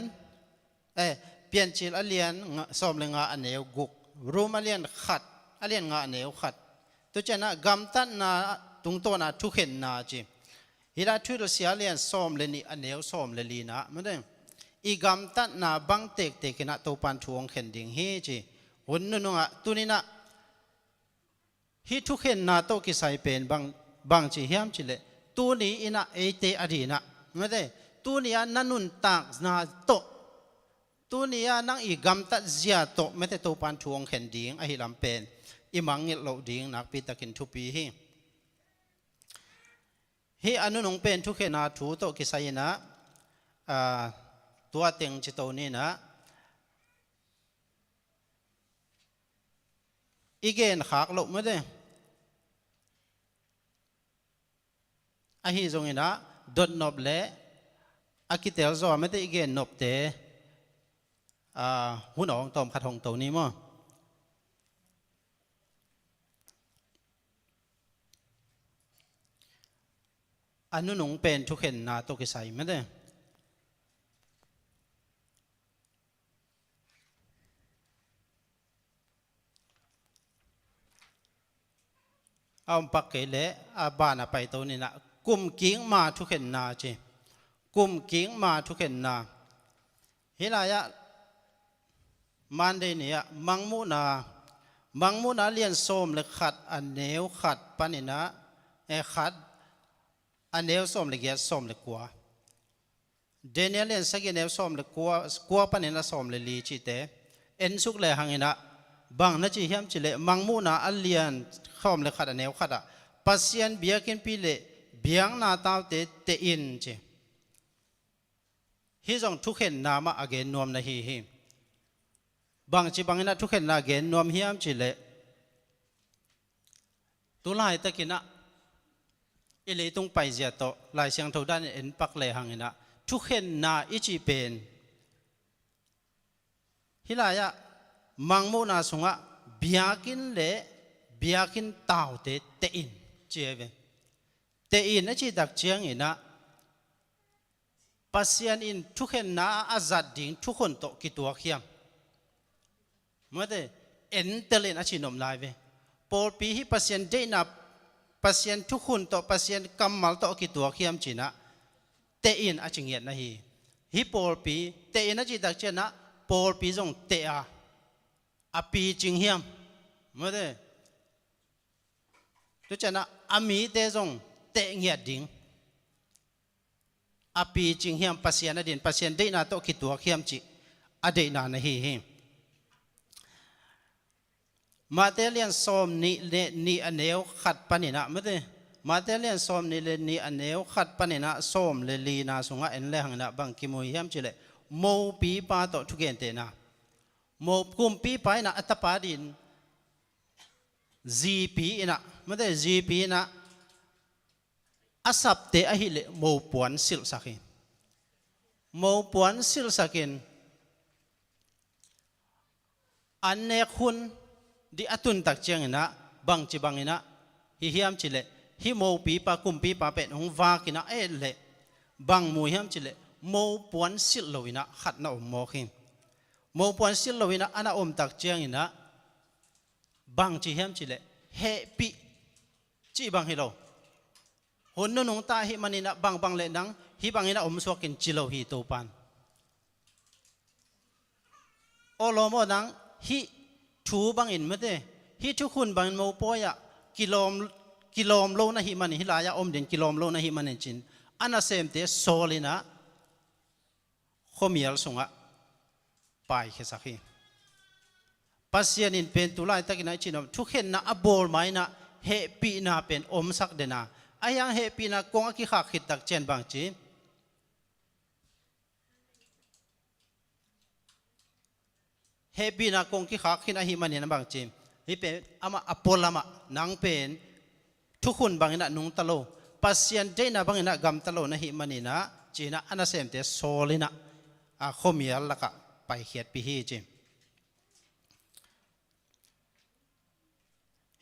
eh, Piancil a lian nga, sawm le nga a neu guk, Rom a lian khat, a lian nga a neu khat. Tua ciangah gamtatna tungtawna thukhenna ci. Hih lai Thuhilhsia a lian sawm le nih a neu sawm le lina mate. I gamtatna bang tektek in ah Topan thu hong khen ding hi ci. Hun nunungah tuni-in ah hih thukhenna tawh kisai pen bang, bang ci hiam cih leh, tuni-in ah eite adingin ah, mate, tuni-ah na nuntakna tawh, tuni-ah nang i gamtat zia tawh, mate, Topan thu hong khen ding ahih lam pen i mangngilh loh ding nakpi takin thupi hi. Hih a nunung pen thukhenna thu tawh kisai-in ah, aa, tua teng ci to ni-in ah, i gen khak loh mate. Ahi zongin ah dotnop le a kitel zaw mate i gen nopte, aa, hun awng tawm khat hong to ni maw. A nunung pen thukhenna tawh kisai mate. A om pak kei leh a ban a pai to ni-in ah, kumkik ma thukhenna ci. Kumkik ma thukhenna. Hih lai-ah Monday ni-ah Mangmuhna, Mangmuhna lian sawm le khat a neu khat panin ah, eh, khat a neu sawm le giat, sawm le kua. Daniel lian sagih a neu sawm le kua, kua panin a sawm le li cihte en suk lehang in ah, bang na ci hiam cih leh, Mangmuhna a lian sawm le khat a neu khat ah, Pasian biakinnpi le biakna taute teh in ci. Hih zong thukhenna mah a gen nuam na hi hi. Bangci bangin ah thukhenna gen nuam hiam cih leh, tu laitakin ah i leitung paizia tawh Lai Siangtho danin en pak lehang in ah, thukhenna i cih pen, hih lai-ah Mangmuhna sungah biakinn le biakinn taute teh in ci hi ve. Teh in a cih tak ciangin ah, Pasian in thukhenna a zat ding thukhun tawh kituak hiam? Mate, entel in a ci nop lai ve. Pawlpi hi Pasian deihna, Pasian thukhun tawh, Pasian kammal tawh a kituak hiam ci-in ah, teh in a ci ngiat na hi. Hih pawlpi, teh in a cih tak ciangin ah, pawlpi zong teh a, a picing hiam? Mate, tua ciangin ah a mite zong teh ngiat ding. A picing hiam, Pasian adingin, Pasian deihna tawh kituak hiam cih a deihna na hi hi. Mate lian sawm nih le nih a neu khat panin ah, mate, Mate lian sawm nih le nih a neu khat panin ah sawm le lina sungah en lehang in ah bang kimu hiam cih leh, mopipa tawh thugentehna. Mo, kumpipa in ah a tapa adingin zipi in ah, mate, zipi in ah a sapte ahih leh mopuan silhsak hi. Mopuan silhsak in, an nek hun ding a tun tak ciangin ah, bangci bangin ah hi hiam cih leh, hih mopipa, kumpipa pen hong vak in ah a et leh, bang mu hiam cih leh, mopuan silh lo in ah khat na om mawk hi. Mopuan silh lo in ah a na om tak ciangin ah, bangci hiam cih leh, hehpih cih bang hi lo. Hun nunung ta ahih manin ah bangbang leh nang hih bangin ah om suak in ci lo hi Topan. Aw lawm aw, nang hih thu bangin, mate, hih thukhun bangin mopawi ah kilawm, kilawm lo na hih manin, hih lai-ah om ding kilawm lo na hih manin cin, a nasemte sawl in ah khuamial sungah paikhiasak hi. Pasian in pen tu laitakin ah i cih nuam thukhenna a bawl ma in ah hehpihna pen omsak den a, ahi hang hehpihna kong a kikhak khit tak ciang bang ci, hehpihna kong kikhak khin ahih manin a bang ci, hih pen amah a pualamah nang pen thukhun bangin ah nungta lo, Pasian deihna bangin ah gamta lo na hih manin ah ci-in ah a nasemte sawl in ah a khuamial lakah paikhiatpih hi ci.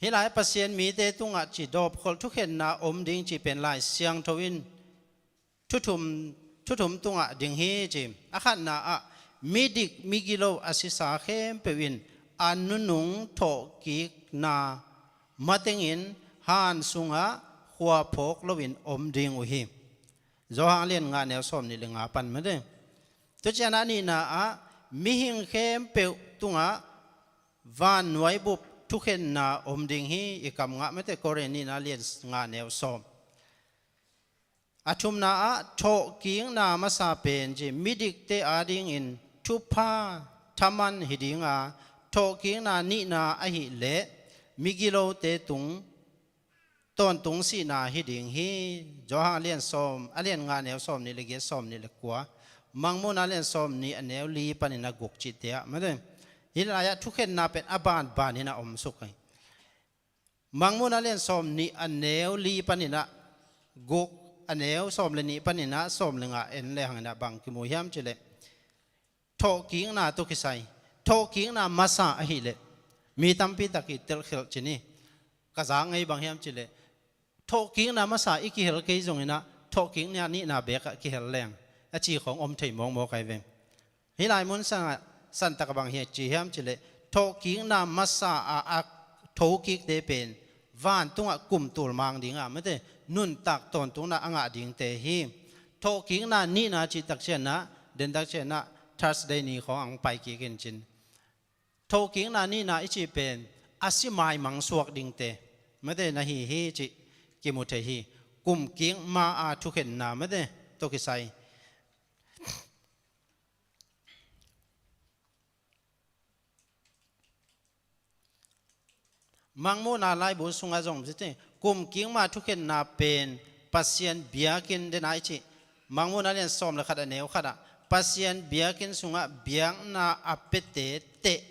Hih lai Pasian mite tungah ci dawpkholh thukhenna om ding cih pen Lai Siangtho in thuthum, thuthum tungah ding hi ci. A khatna ah midik migilo a sisa khempeuh in a nunung thawhkikna matengin han sungah khua phawk loin om ding uh hi. Johan lian nga neu sawm nih le nga pan mate. Tua ciang a nihna ah mihing khempeuh tungah vannuai bup thukhenna om ding hi. I kam ngah mate, Korin nihna lian nga neu sawm. A thumna ah thawhkikna masa pen ci midikte adingin thupha thaman hi ding a, thawhkikna nihna ahih leh migilote tung tawntung sihna hi ding hi. Johan a lian sawm, a lian nga neu sawm nih le giat, sawm nih le kua, Mangmuhna a lian sawm nih a neu li panin a guk cihte ah mate. Hih lai-ah thukhenna pen a banban in a om suk hi. Mangmuhna a lian sawm nih a neu li panin ah guk, a neu sawm le nih panin ah sawm le nga en le hangin ah bang kimu hiam cih leh thawhkikna tawh kisai, thawhkikna masa ahih leh mi tampi tak i telkhelh ci ni. Ka zak ngei bang hiam cih leh thawhkikna masa i kihel kei zongin ah thawhkikna nihna beek ah kihel leng a ci khawng om thei mawkmawk ahi ve. Hih lai mun sangah santak a bang hi ci hiam cih leh thawhkikna masa a a thokikte pen vantungah kum tul mang ding a mate, nuntak tawntungna a ngah dingte hi. Thawhkikna nihna cih tak ciang ah, den tak ciang ah Thursday ni khawng ang pai kik in cin. Thawhkikna nihna i cih pen a si maimang suak dingte mate na hi hi cih kimu thei hi. Kum kik ma a thukhenna mate tawh kisai. Mangmuhna laibu sungah zong zi te, kum kik ma thukhenna pen Pasian biakinn den a i cih. Mangmuhna lian sawm le khat a neu khat ah Pasian biakinn sungah biakna a piate teh,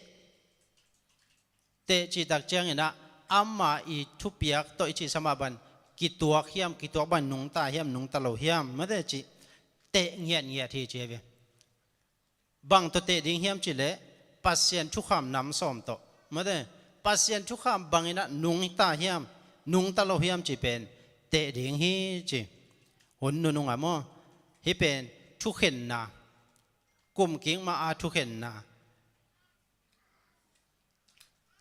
teh cih tak ciangin ah ama i thupiak tawh i cih sa mah bang kituak hiam, kituak bang nungta hiam, nungta lo hiam mate cih teh ngiatngiat hi ci hi ve. Bang tawh teh ding hiam cih leh Pasian thukham nam sawm tawh mate. Pasian thukham bangin ah nungta hiam, nungta lo hiam cih pen teh ding hi ci. Hun nunung ah maw, hih pen thukhenna, kum kik ma a thukhenna.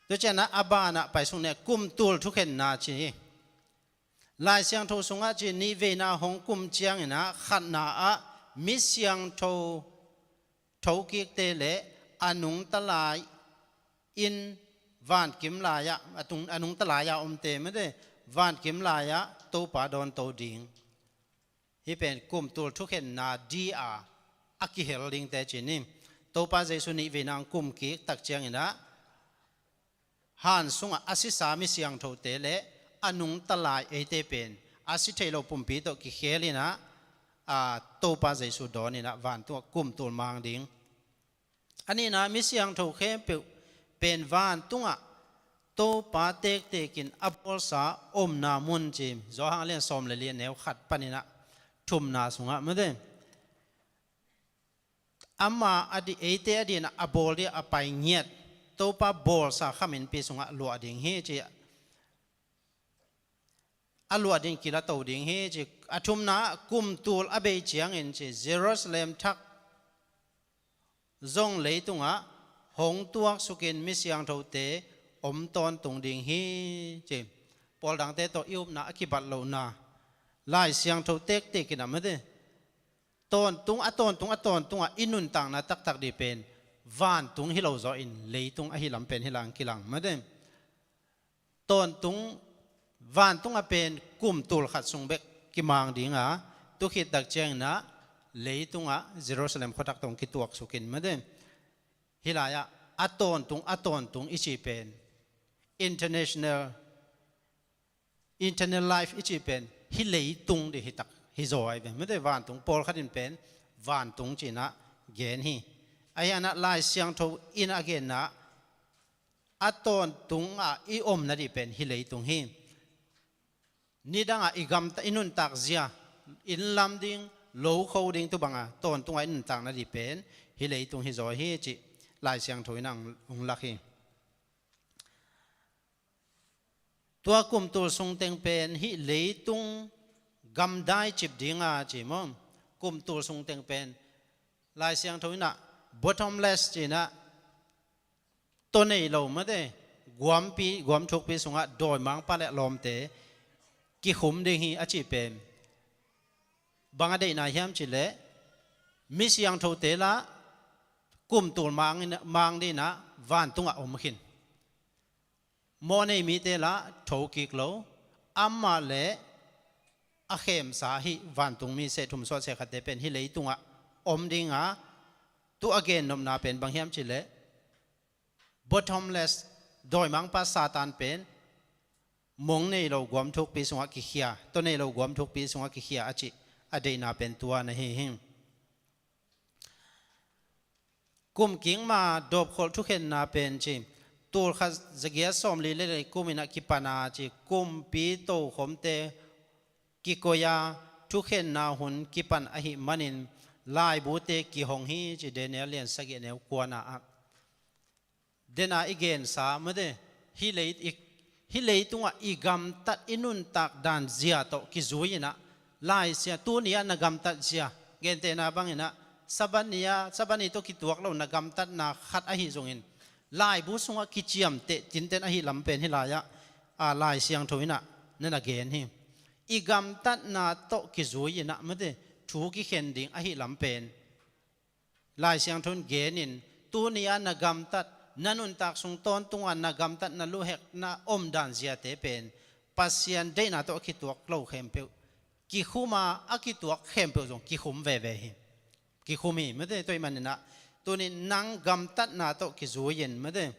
Tua ciang ah a ban ah pai suk ni, kum tul thukhenna ci hi. Lai Siangtho sungah ci, nihveina hong kum ciangin ah khatna ah mi siangtho thokikte le a nungta lai in vankim lai-ah, a tung, a nungta lai-ah omte mate vankim lai-ah Topa dawnto ding. Hih pen kum tul thukhenna di a a kihel dingte ci ni. Topa Jesu nihveina hong kum kik tak ciangin ah han sungah a sisa mi siangthote le a nungta lai eite pen a si thei lo pumpi tawh kikhel in ah, a, Topa Jesu dawn in ah vantungah kum tul mang ding. A nihna mi siangtho khempeuh pen vantungah Topa tektek in a bawlsa omna mun ci, Johan a lian sawm le li a neu khat panin ah thumna sungah mate. Ama a di, eite a din a bawl ding a pai ngiat Topa bawlsa khaminpi sungah luah ding hi ci. A luah ding kilato ding hi ci. A thumna kum tul a bei ciangin ci Jerusalem thak zong leitungah hong tuaksukin mi siangthote om tawntung ding hi ci. Pawl dangte tawh i upna a kibat lohna Lai Siangtho tektek in a mate. Tawntung, a tawntung, a tawntung ah i nuntakna taktak ding pen vantung hi lo zaw in leitung ahi lam pen hi lang kilang mate. Tawntung Vantungah pen kum tul khat sung bek kimang dinga, tu khit tak cianginah leitungah Jerusalem khuatak tawh kituaksukin mate. Hih lai-ah a tawntung, a tawntung i cih pen international, internal life i cih pen hih leitung dih hi tak hi zaw ahi ve. Mate, vantung pawlkhat in pen vantung cinah gen hi. Ahi anah Lai Siangtho in a genna a tawntungah i om nadih pen hih leitung hi. Nidangah i gamta, i nuntak zia, inn lam ding, lo kho ding, tu banga tawntungah i nuntak nadih pen hih leitung hi zaw hi cih Lai Siangtho in a hong, hong lak hi. Tua kum tul sung teng pen hih leitung gamdai cip dinga ci maw? Kum tul sung teng pen Lai Siangtho inah bottomless cinah, tua nei lo mate, guampi, guamthukpi sungah dawimangpa le lawmte kikhum ding hi a cih pen bang a deihna hiam cihleh, mi siangthote lah kum tul mang in, mang dinah vantungah om khin. Mawhnei mite lah thokik lo, amah le a khemsa hih vantungmi seh thum suah seh khatte pen hih leitungah om dinga, tu a gennopna pen bang hiam cihleh, bottomless, dawimangpa Satan pen mong nei lo guamthukpi sungah kikhia, tua nei lo guamthukpi sungah kikhia a cih a deihna pen tua na hi hi. Kum kingma dawpkholh thukhenna pen ci, tul khat za giat sawmli le li kumin a kipan a ci, kumpi tokhomte kikoih a thukhenna hun kipan ahih manin laibute kihong hi ci, Daniel lian sagih a neu kuana ah. Dena i gensa mate, hih lei, i, hih leitungah i gamtat, i nuntak dan zia tawh kizui inah, Lai Siang, tuni-ah na gamtat zia, gentehna banginah Sabbath ni-ah, Sabbath ni tawh kituak lo na gamtatna khat ahi zongin, laibu sungah kiciamteh tinten ahi lam pen hih lai-ah, a, Lai Siangtho inah na na gen hi. I gamtatna tawh kizui inah mate, thu kikhen ding ahi lam pen Lai Siangtho in genin, tuni-ah na gamtat, na nuntak sung tawntungah na gamtat, na luhek, na omdan ziate pen Pasian deihna tawh a kituak lo khempeuh kikhum a, a kituak khempeuh zong kikhum veve hi. Kikhum hi mate, tua ahih maninah tuni nang gamtatna tawh kizui-in mate,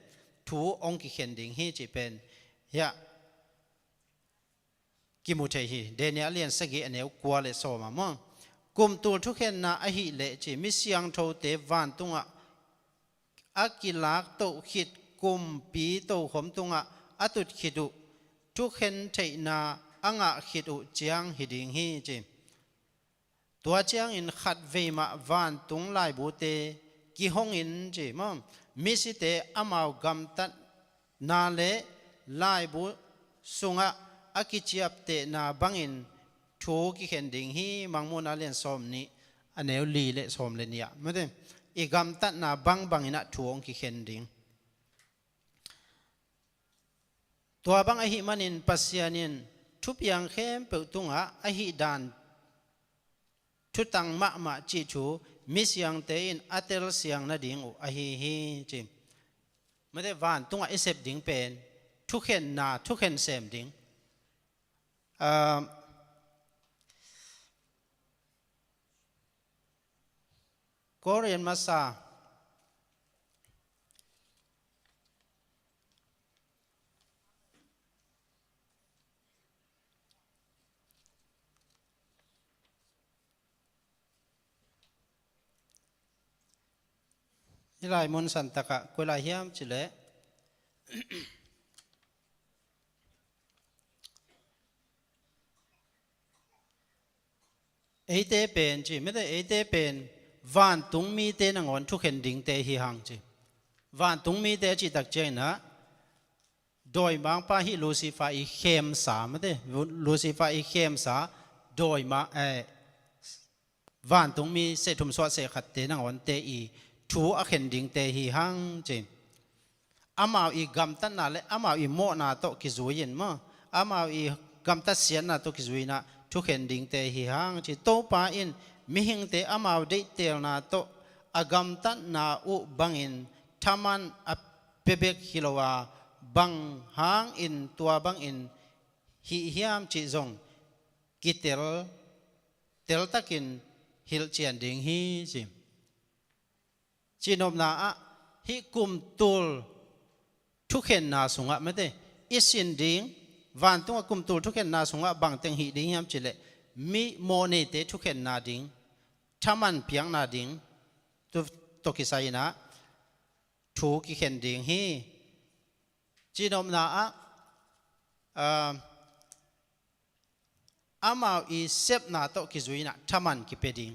thu hong kikhen ding hi cih pen hiah kimu thei hi. Daniel lian sagih a neu kua le sawm ah maw? Kum tul thukhenna ahih leh ci, mi siangthote vantungah a kilak toh khit, kumpi tokhom tungah a tut khit uh thukhen theihna a ngah khit uh ciang hi ding hi ci. Tua ciangin khatvei mah vantung laibute kihongin ci maw, misite amau gamtatna le laibu sungah a kiciaptehna bangin thu kikhen ding hi. Mangmuhna lian sawmnih a neu li le sawm le nih ah mate, i gamtatna bangbang inah thu hong kikhen ding. Tua bang ahih manin Pasian in thupiang khempeuh tungah ahih dan thutang mahmah cih thu misiangte in a telsiang nading uh ahi hi ci. Mate, vantungah i sep ding pen thukhenna, thukhen sem ding. Ah, Korin masa i lai mun santakah koi lai hiam cileh, eite pen ci, mate, eite pen vantung mite nangawn thukhen dingte hi hang ci. Vantung mite a cihtak cianginah dawimangpa hih Lucifer i khemsa, mate, Lucifer i khemsa dawima, eh, vantungmi seh thum suah seh khatte nangawnte i thu a khen dingte hi hang ci. Amau i gamtatna le amau i mawhna tawh kizui-in maw, amau i gamtat siatna tawh kizui-inah thukhen dingte hi hang ci. Topa in mihingte amau deihtelna tawh a gamtatna uh bangin thaman a pia bek hi lo a, bang hangin tua bangin kih hiam cih zong kitel, teltakin hilhcian ding hi ci. Cihnopna ah hih kum tul thukhenna sungah mate, i sin ding, vantungah kum tul thukhenna sungah bangteng hih ding hiam cileh, mi mawhneite thukhenna ding, thaman piakna ding, tu tawh kisai inah thu kikhen ding hi. Cihnopna ah, ah, amau i sepna tawh kizui inah thaman kipia ding.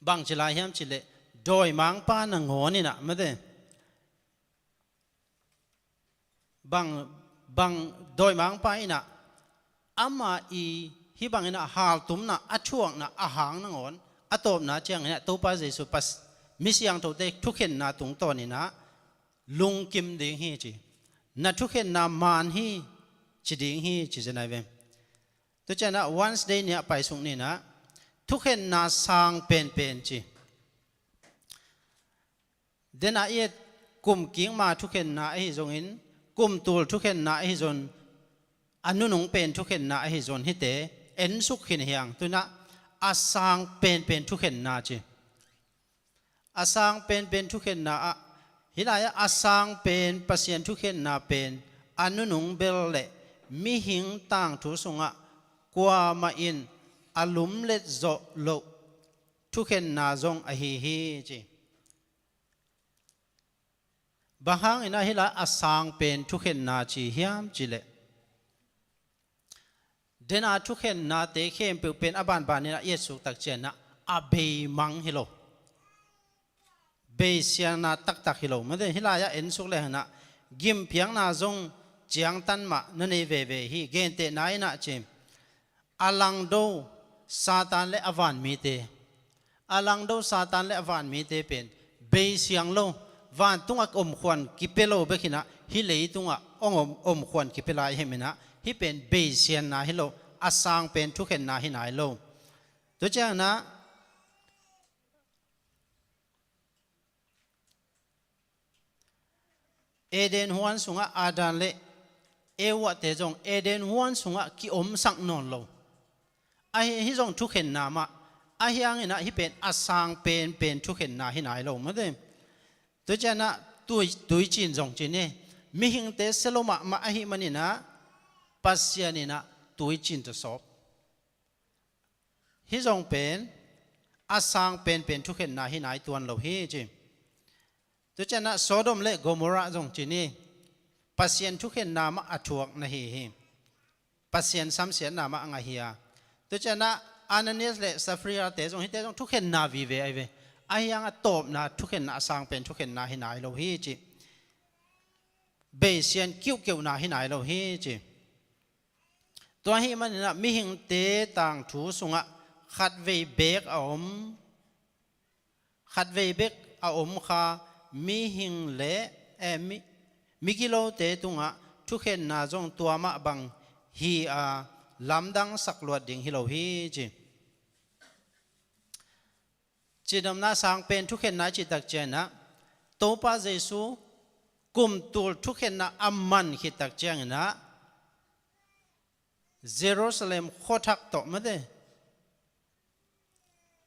Bangci lai hiam cileh, dawimangpa nangawn inah mate, bang, bang dawimangpa inah ama i hih bang inah haltumna a thuakna a hang nangawn, a tawpna ciang inah Topa Jesu pas, mi siangthote thukhenna tungtawn inah lungkim ding hi ci. Na thukhenna man hi ci ding hi ci zenai ve. Tucianah Wednesday ni-ah paisuk ninah thukhenna sang penpen ci. Denah i et kum kikma thukhenna ahi zongin, kum tul thukhenna ahi zon, a nunung pen thukhenna ahi zon hite ensuk khin hiang. Tunah a sang penpen thukhenna ci. A sang penpen thukhenna ah, hih lai-ah a sang pen Pasian thukhenna pen a nunung bel le mihing tangthu sungah kuamah in a lumlet zawh loh thukhenna zong ahi hi ci. Bang hangin ah hih lai a sang pen thukhenna ci hiam cileh, dena thukhennate khempeuh pen a banbanin ah i etsuk takcianah a beimang hi lo, beisianna taktak hi lo. Mate, hih lai-ah ensuk lehangin ah gimpiakna zong ciangtan mah na nei veve hi. Gentehna inah ci, a langdo Satan le a vanmite, a langdo Satan le a vanmite pen beisiang lo, vantungah omkhuan kipia lo bekinah hih leitungah om, omkhuan kipia lai hi menah, hih pen beisianna hi lo, a sang pen thukhenna hi nai lo. Tucianah Eden huan sungah Adam le Eva-te zong Eden huan sungah kiomsak nawn lo. Ahi, hih zong thukhenna mah, ahi hanginah hih pen a sang penpen thukhenna hi nai lo mate. Tucianah tui, tuicin zong cin hi. Mihingte sia lo mahmah ahi maninah Pasian inah tuicin tawh sawp. Hih zong pen a sang penpen thukhenna hi nai tuan lo hi ci. Tucianah Sodom le Gomorrah zong cin hi. Pasian thukhenna mah a thuak na hi hi. Pasian samsiatna mah a ngah hi a. Tucianah Ananias le Sapphira-te zong, hihte zong thukhenna vive ahi ve. Ahi hangah tawpna thukhenna, a sang pen thukhenna hi nai lo hi ci. Beisian kiuhkeuhna hi nai lo hi ci. Tua ahih maninah mihingte tangthu sungah khatvei beek a om, khatvei bek a om kha mihing le, eh, mi, migilote tungah thukhenna zong tua mah bang hi a, lamdang sak luat ding hi lo hi ci. Cihnopna sang pen thukhenna cih takcianginah Topa Jesu kum tul thukhenna a man khit takcianginah Jerusalem khuathak tawh mate,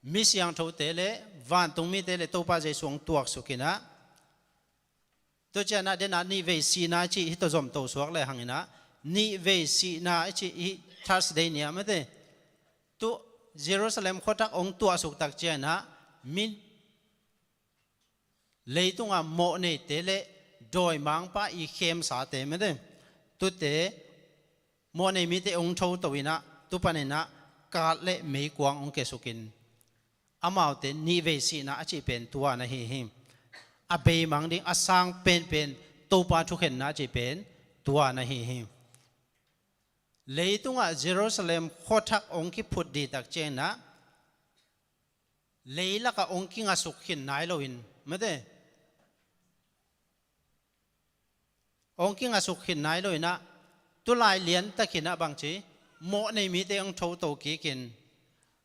mi siangthote le vantung mite le Topa Jesu hong tuaksukinah, tucianah denah nihvei sihna cih hih tawh zomto suak le hanginah, nihvei sihna i cih hih Thursday ni-ah mate, tu Jerusalem khuathak hong tuahsuk takcianginah mi leitungah mawhneite le dawimangpa i khemsate mate, tute mawhnei mite hong thoto inah, tu paninah kaat le meikuang hong kiasukin, amaute nihvei sihna a cih pen tua na hi hi. A beimang ding, a sang penpen Topa thukhenna a cih pen tua na hi hi. Leitungah Jerusalem khuathak hong kiphut dih takcianginah leilakah hong kingasuk khin nai loin mate, hong kingasuk khin nai loinah, tulai liantakinah bangci, mawhnei mite hong thoto kikin,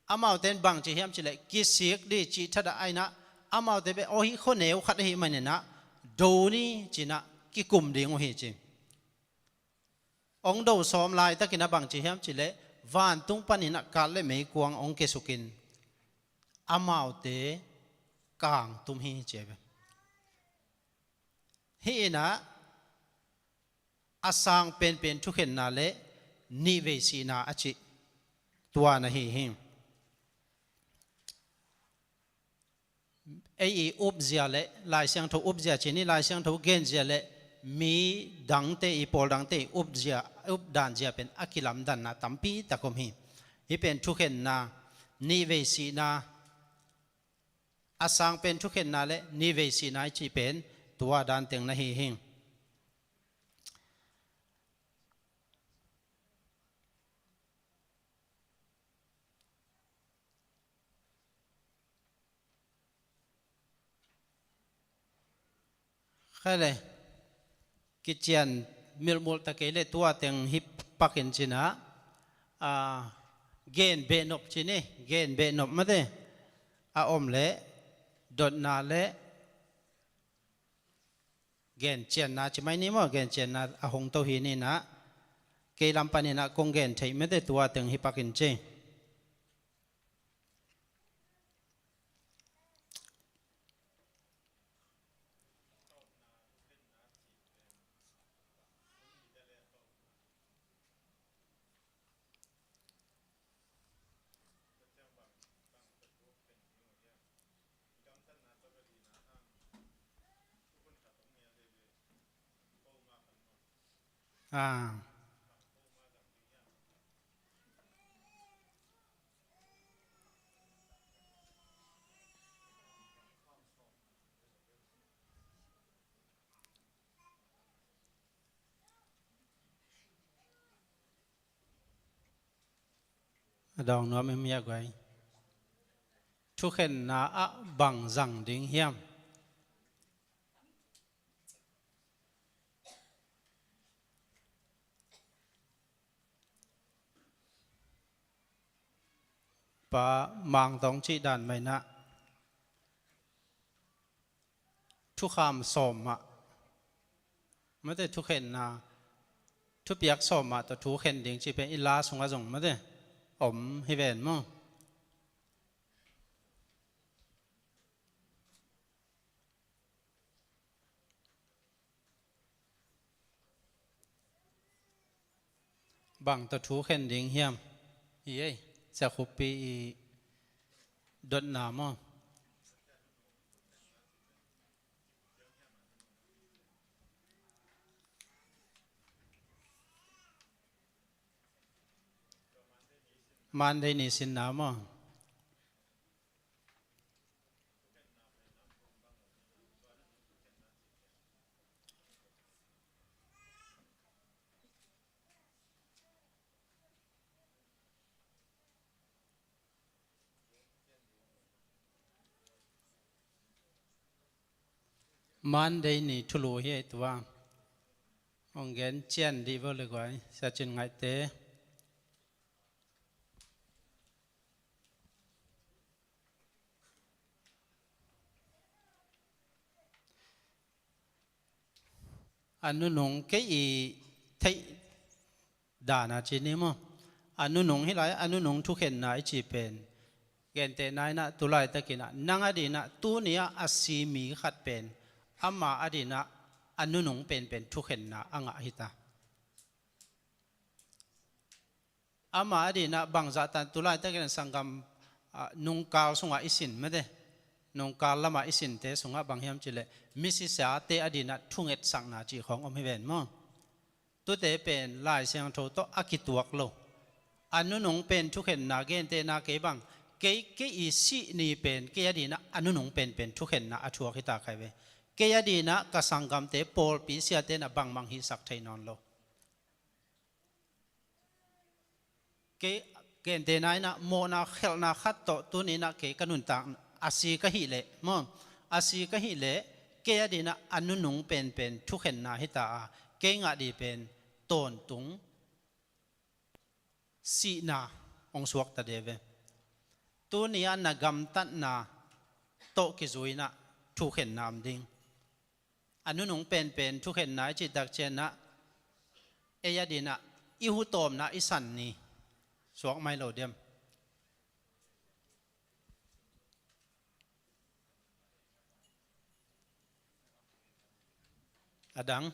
amaute in bangci hiam cileh kisik dih cih thadah a inah, amaute pen aw hih khuaneu khat ahih maninah do ni cinah kikum ding uh hi ci. Hong do sawm laitakin a bang ci hiam cih leh vantung panin a kal le meikuang hong kisukin amaute kangtum hi ci ve. Hih in ah a sang penpen thukhenna le nihvei sihna a cih tua na hi hi. Ei i upzia le Lai Siangtho upzia ci ni, Lai Siangtho genzia le mi dangte i, pawl dangte i upzia, updanzia pen a kilamdanna tampi tak om hi. Hih pen thukhenna, nihvei sihna, a sang pen thukhenna le nihvei sihna i cih pen tua dan teng na hi hi. Kha le, kician milmulh ta kei le tua teng hi pakin cin ah, a, gen behnop ci ni, gen behnop mate a om le, dotna le gencianna ci mai ni maw, gencianna a hong to hi ni in ah, kei lam panin ah kong gen theih mate tua teng hi pakin ci. Ah. A dawng nuam em hia guai? Thukhenna ah bang zang ding hiam? Pa Mang Tawng cih dan mah in ah thukham sawm mah, mate, thukhenna, thupiak sawm mah tawh thukhen ding cih pen i la sungah zong mate om hi ven maw? Bang tawh thukhen ding hiam? Hi ei, Sia Khup Pi i dotna maw? Monday ni sinna maw? Monday ni thulu hi ei tua. Hong gen cian dih vo le guai, Sia Cin Ngaihte. A nunung kei i theih dana ci ni maw? A nunung hi lai, a nunung thukhenna i ci pen, gentehna in ah tu laitakin ah nang a dinah tuni ah a si mi khat pen ama a dinah a nunung penpen thukhenna a ngah hi ta. Ama a dinah bangzah tan tu laitakin sanggam, ah, nungkal sungah i sin mate, nungkal lamah i sinte sungah bang hiam cih leh misisate a dinah thungetsakna cih khawng om hi ven maw? Tute pen Lai Siangtho tawh a kituak lo. A nunung pen thukhenna gentehna kei bang, kei, kei i sih ni pen kei a dinah a nunung penpen thukhenna a thuak hi ta khai ve. Kei a dinah ka sanggamte pawlpi siate na bangmang hihsak thei nawn lo. Kei gentehna in ah mawhna khelhna khat tawh tuni in ah kei ka nuntak a si ka hih leh maw, a si ka hih leh kei a dinah a nunung penpen thukhenna hi ta a, kei ngah dih pen tawntung sihna hong suakta de ve. Tuni ah na gamtatna tawh kizui in ah thukhenna om ding. a nunung penpen thukhenna i cih tak ciangin ah, ei a dingin ah i hu tawpna i san ni. Suak mai lo diam? A dang,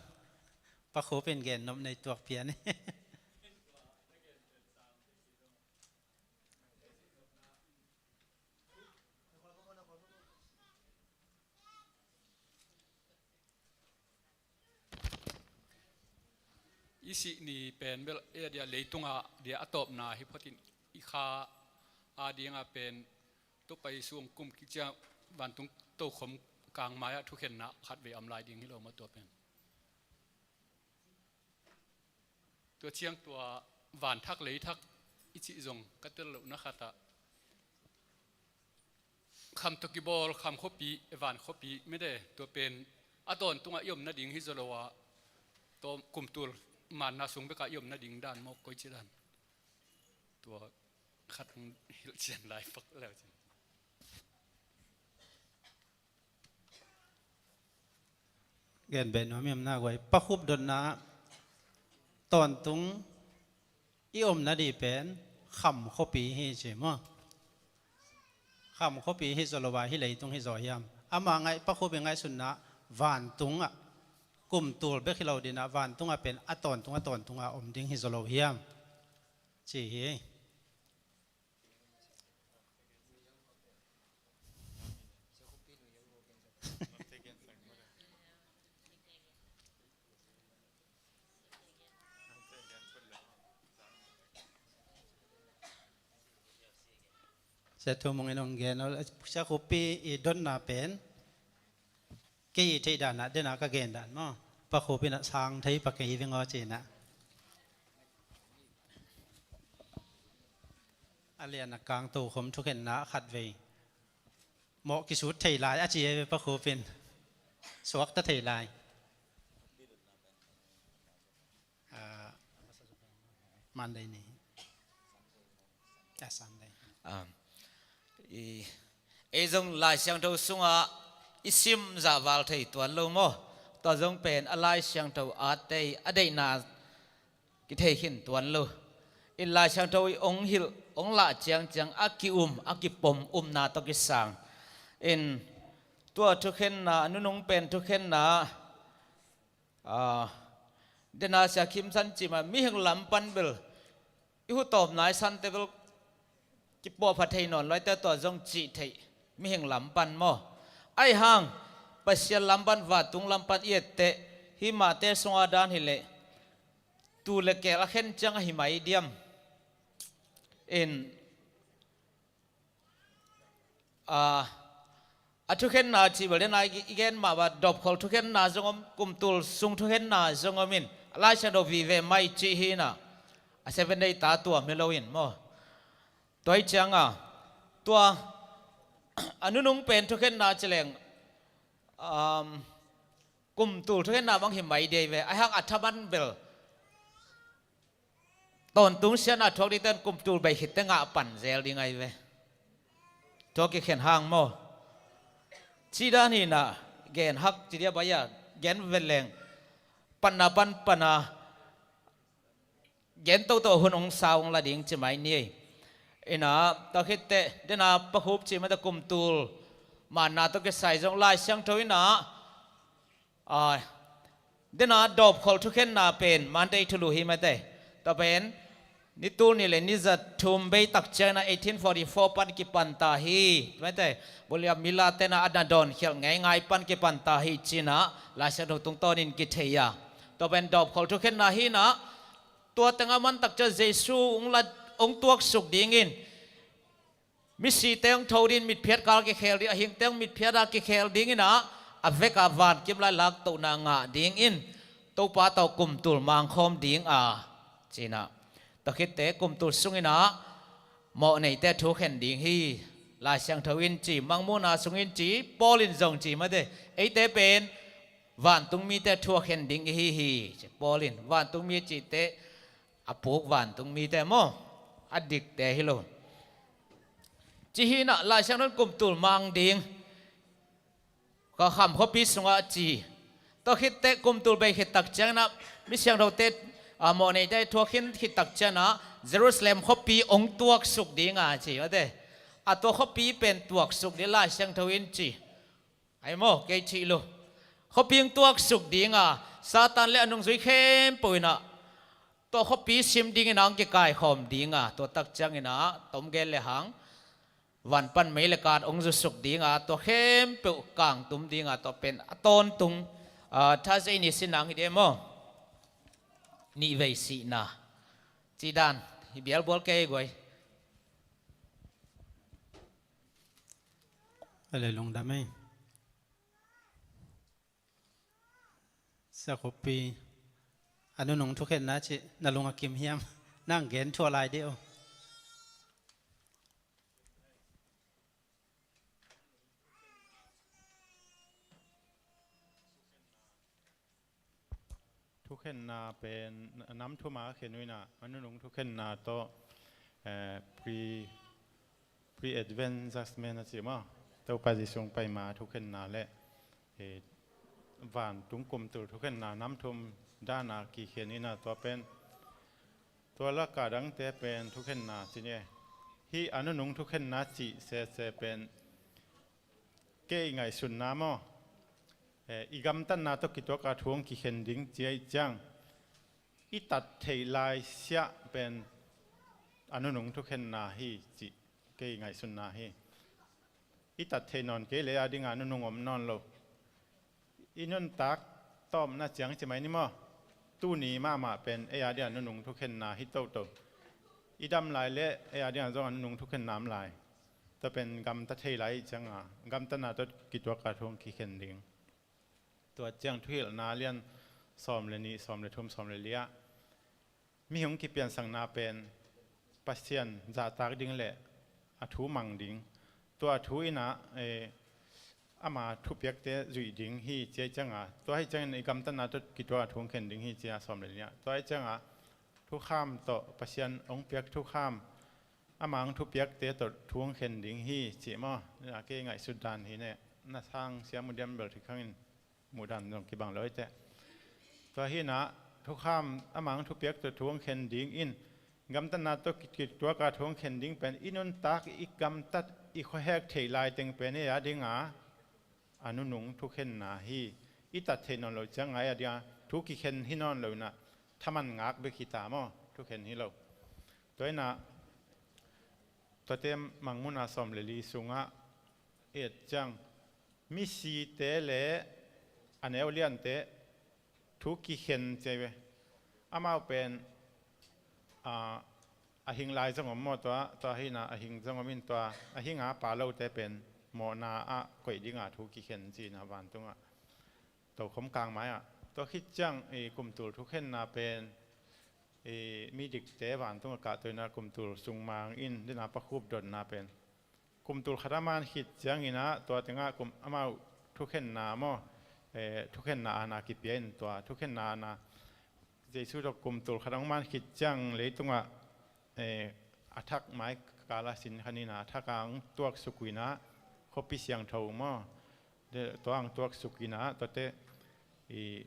Pa Khup in gen nop nei tuak pian. I sih ni pen bel, ei a dia leitungah dia a tawpna hi photin, i kha a dingah pen Topa Jesu hong kum khit ciang vantung tokhom kangmai ah thukhenna khatvei om lai ding hi lo maw tua pen? Tua ciang tua van thak lei thak i cih zong ka tel lohna khatah, kham tawh kibawl kham khuapi, van khuapi mete, tua pen a tawntungah i om nading hi zaw lo a, tua kumtul manna sung bekah i om nading dan maw, koici dan? Tua khat hong hilh cian lai pak leu cin. Gen beh nuam hiam na guai? Pa Khup dotna tawntung i om nading pen kham khuapi hi ci maw? Kham khuapi hi zaw lo a, hih leitung hi zaw hiam? Ama ngaih, Pa Khup i ngaihsutna vantungah, kumtul bek hi lo dingin ah, vantungah pen a tawntung a tawntung a om ding hi zaw lo hiam ci hi. Sia Thu Mung in hong gen, Sia Khup i dotna pen kei i theih danah, denah ka gen dan maw? Pa Khup in ah sang thei pak kei veng aw ci-in ah. A lian a kang tokhom thukhenna khatvei mawh kisut thei lai a ci hi ve Pa Khup in. Suakta thei lai. Ah, Monday ni. Ah, Sunday. Ah, i, ei zong Lai Siangtho sungah i sim zahval thei tuan lo maw? Tua zong pen a Lai Siangtho atte a deihna kithei khin tuan lo. I Lai Siangtho i ong hilh, ong lah ciangciang a ki-um, a kipom umna tawh kisang. In tua thukhenna, a nunung pen thukhenna, ah, dena Sia Kim San cih mah mihing lam pan bel i hu tawpna i sante bel kipuahpha thei nawn lo, aite tua zong cih theih, mihing lam pan maw? Ahi hang Pasian lam pan, vantung lam pan i etteh, hih mahte sunga dan hileh tuu le keel a khen ciang ahi mai diam? In, ah, a thukhenna cih bel dena i gen mah bang, dawpkhol thukhenna zong om, kumtul sung thukhenna zong om in, a Lai Siangtho vive mai cih hi in ah, a Seven Day ta tuam hi lo in maw? Tua hi cianga, tua a nunung pen thukhenna ci leng, um, kumtul thukhenna bang hi mai dei ve. Ahi hang a thaman bel tawntung siatna thuak dingte in kumtul bei khitte ngah pan zel ding ahi ve. Tua kikhen hang maw? Cih dan hi in ah, gen hak ci dia bai a, gen vet leng panna pan pana gen toto hun hong sa hong la ding ci mai ni. In ah, tua khitteh dena Pa Khup cih mah teh kumtul manna tawh kisai zong Lai Siangtho in ah, ah, dena dawpkhol thukhenna pen Monday thulu hi mah teh. Tua pen ni tul nih le ni za thum bei tak ciangin ah eighteen forty-four pan kipan ta hi mah teh. Buliam Miller te in ah a na dawnkhialh ngeingai pan kipan ta hi ci-in ah Lai Siangtho tungtawnin kithei a. Tua pen dawpkhol thukhenna hi in ah, tua teng a man tak ciang Jesu hong la, hong tuaksuk dingin, misite hong tho dingin, mitphiat kal kikhel ding, a hingte hong mitphiat a kikhel dingin ah, a vek a vankim lai laktohna ngah dingin Topa tawh kumtul mangkhawm ding a, ci-in ah, tua khitteh kumtul sungin ah mawhneite thu khen ding hi. Lai Siangtho in ci, Mangmuhna sungin ci, Paul in zong ci mah teh, eite pen vantung mite thu a khen ding i hi hi, ci. Paul in vantung mi cihte a puk vantung mite maw, a dikte hi lo. Ci hi in ah Lai Siangtho in kumtul mang ding, ka kham khuapi sungah ci, Tua khit teh kum tul bei khit tak ciangin ah, mi siangthote, a, mawhneite thuak khin khit tak ciangin ah, Jerusalem khuapi hong tuaksuk ding a ci, mate. A tua khuapi pen tuaksuk ding Lai Siangtho in ci. Ai maw, kei cih lo. Khuapi hong tuaksuk ding a, Satan le a nungzui khempeuh in ah, tua khuapi sim dingin ah hong kikaikhawm ding a, tua tak ciangin ah, tom gen le hang, van pan mei le kat hong zusuk ding a, tua khempeuh kangtum ding a, tua pen a tawntung, a, Thursday ni sin nang hi ding maw? Nihvei sihna. Ci dan, hi bialbual kei guai. A le lungdam ei. Sia khuapi, a nunung thukhenna cih, na lung a kim hiam? Nang gen thuah lai dih uh. Thukhenna pen nam thum a khen uh in ah, a nunung thukhenna tawh, eh, pre, pre-advent judgment a ci maw? Topa Jesu hong pai ma thukhenna le, eh, vantung kum tul thukhenna nam thum dan a kikhen in ah, tua pen tua lak a dangte pen thukhenna ci ni. Hih a nunung thukhenna cih sese pen kei ngaihsutna maw, eh, i gamtatna tawh kituak a thu hong kikhen ding ci ahih ciang, i tat theih lai siah pen a nunung thukhenna hi cih kei ngaihsutna hi. I tat theih nawn kei leh ei a dingah nunung om nawn lo. I nuntak tawpna ciang ci mai ni maw? Tuni mahmah pen ei a dingah nunung thukhenna hi toto. I dam lai leh ei a dingah zong a nunung thukhenna om lai. Tua pen gamta thei lai cianga, gamtatna tawh kituak a thu hong kikhen ding. Tua ciang Thuhilhna lian sawm le nih, sawm le thum, sawm le li ah, mihing kipiansakna pen Pasian zahtak ding le a thu mang ding. Tua thu in ah, eh, ama thupiakte zuih ding hi ci ahih cianga, tua ahih ciangin i gamtatna tawh kituak a thu hong khen ding hi ci a, sawm le li ah. Tua ahih cianga thukham tawh, Pasian hong piak thukham, ama hong thupiakte tawh thu hong khen ding hi ci maw? Kei ngaihsut dan hi ne. Na sang siam uh diam bel thik hangin muhdan zong kibang lo ei teh. Tua hi in ah, thukham ama hong thupiak tawh thu hong khen ding in, gamtatna tawh kituak a thu hong khen ding pen i nuntak, i gamtat, i khuahek theih lai teng pen ei a dinga a nunung thukhenna hi. I tat theih nawn lo cianga ei a dinga thu kikhen hi nawn lo in ah, thaman ngak bek hi ta maw, thukhen hi lo. Tua in ah, tuate Mangmuhna sawm le li sungah i et ciang, misite le a neu liante thu kikhen ci ve. Amau pen, a, a hing lai zong om maw, tua, tua hi in ah a hing zong om in, tua a hinga pha lote pen mawhna ah koih dinga thu kikhen ci in ah vantungah tokhom kang mai-ah. Tua khit ciang i kum tul thukhenna pen i midikte vantungah kahto in ah kum tul sung mang in, dena pakhup dotna pen kum tul khat a man khit ciangin ah, tua tengah kum, amau thukhenna maw, eh, thukhenna aana kipia in, tua thukhenna aana Jesu tawh kum tul khat a hong man khit ciang leitungah, eh, a thak mai kala sin khan in ah, a thak a hong tuaksuk in ah, khuapi siangtho maw, tua hong tuaksuk in ah, tuate i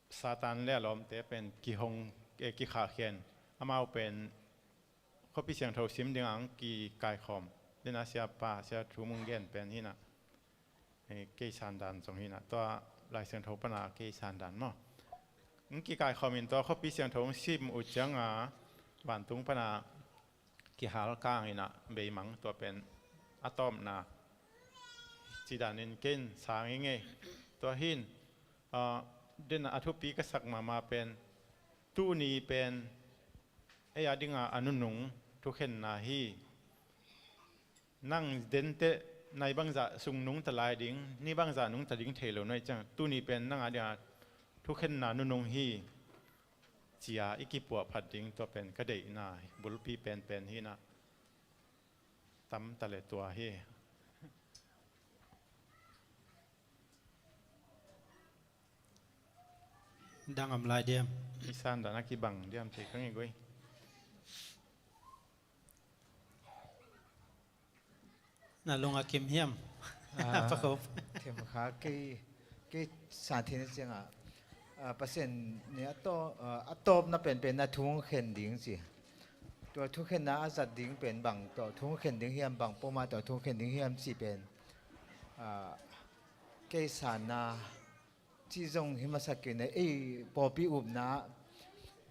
Satan le a lawmte pen kihong, eh, kikhahkhia in, amau pen khuapi siangtho sim dingah hong kikaikhawm. Dena siapa, Sia Thu Mung gen pen hi in ah, eh, kei sandan zong hi in ah, tua Lai Siangtho pana kei sandan maw, hong kikaikhawm in, tua khuapi siangtho hong sim uh cianga vantung pana kihal kang in ah beimang, tua pen a tawpna. Ci danin kei in sang hi ngei. Tua hi in, ah, dena a thupi ka sak mahmah pen, tuni pen ei a dinga a nunung thukhenna hi. Nang denteh nai bangzah sung nungta lai ding, ni bangzah nungta ding thei lo na hih ciang, tuni pen nang a dinga thukhenna nunung hi, ci-a i kipuahphat ding, tua pen ka deihna bulpi penpen hi in ah, tamta le tua hi. Dang om lai diam? I sandan a kibang diam thei ka ngei guai. Na lung a kim hiam? Ah, pakop. Themkha kei, Kei san theihna ciangah, ah, Pasian nih a tawp, ah, a tawpna penpen na thu hong khen ding ci. Tua thukhenna a zat ding pen bang tawh thu hong khen ding hiam, bang pawlma tawh thu hong khen ding hiam cih pen, ah, kei sanna cih zong hi masak kei na, ei pawlpi upna ah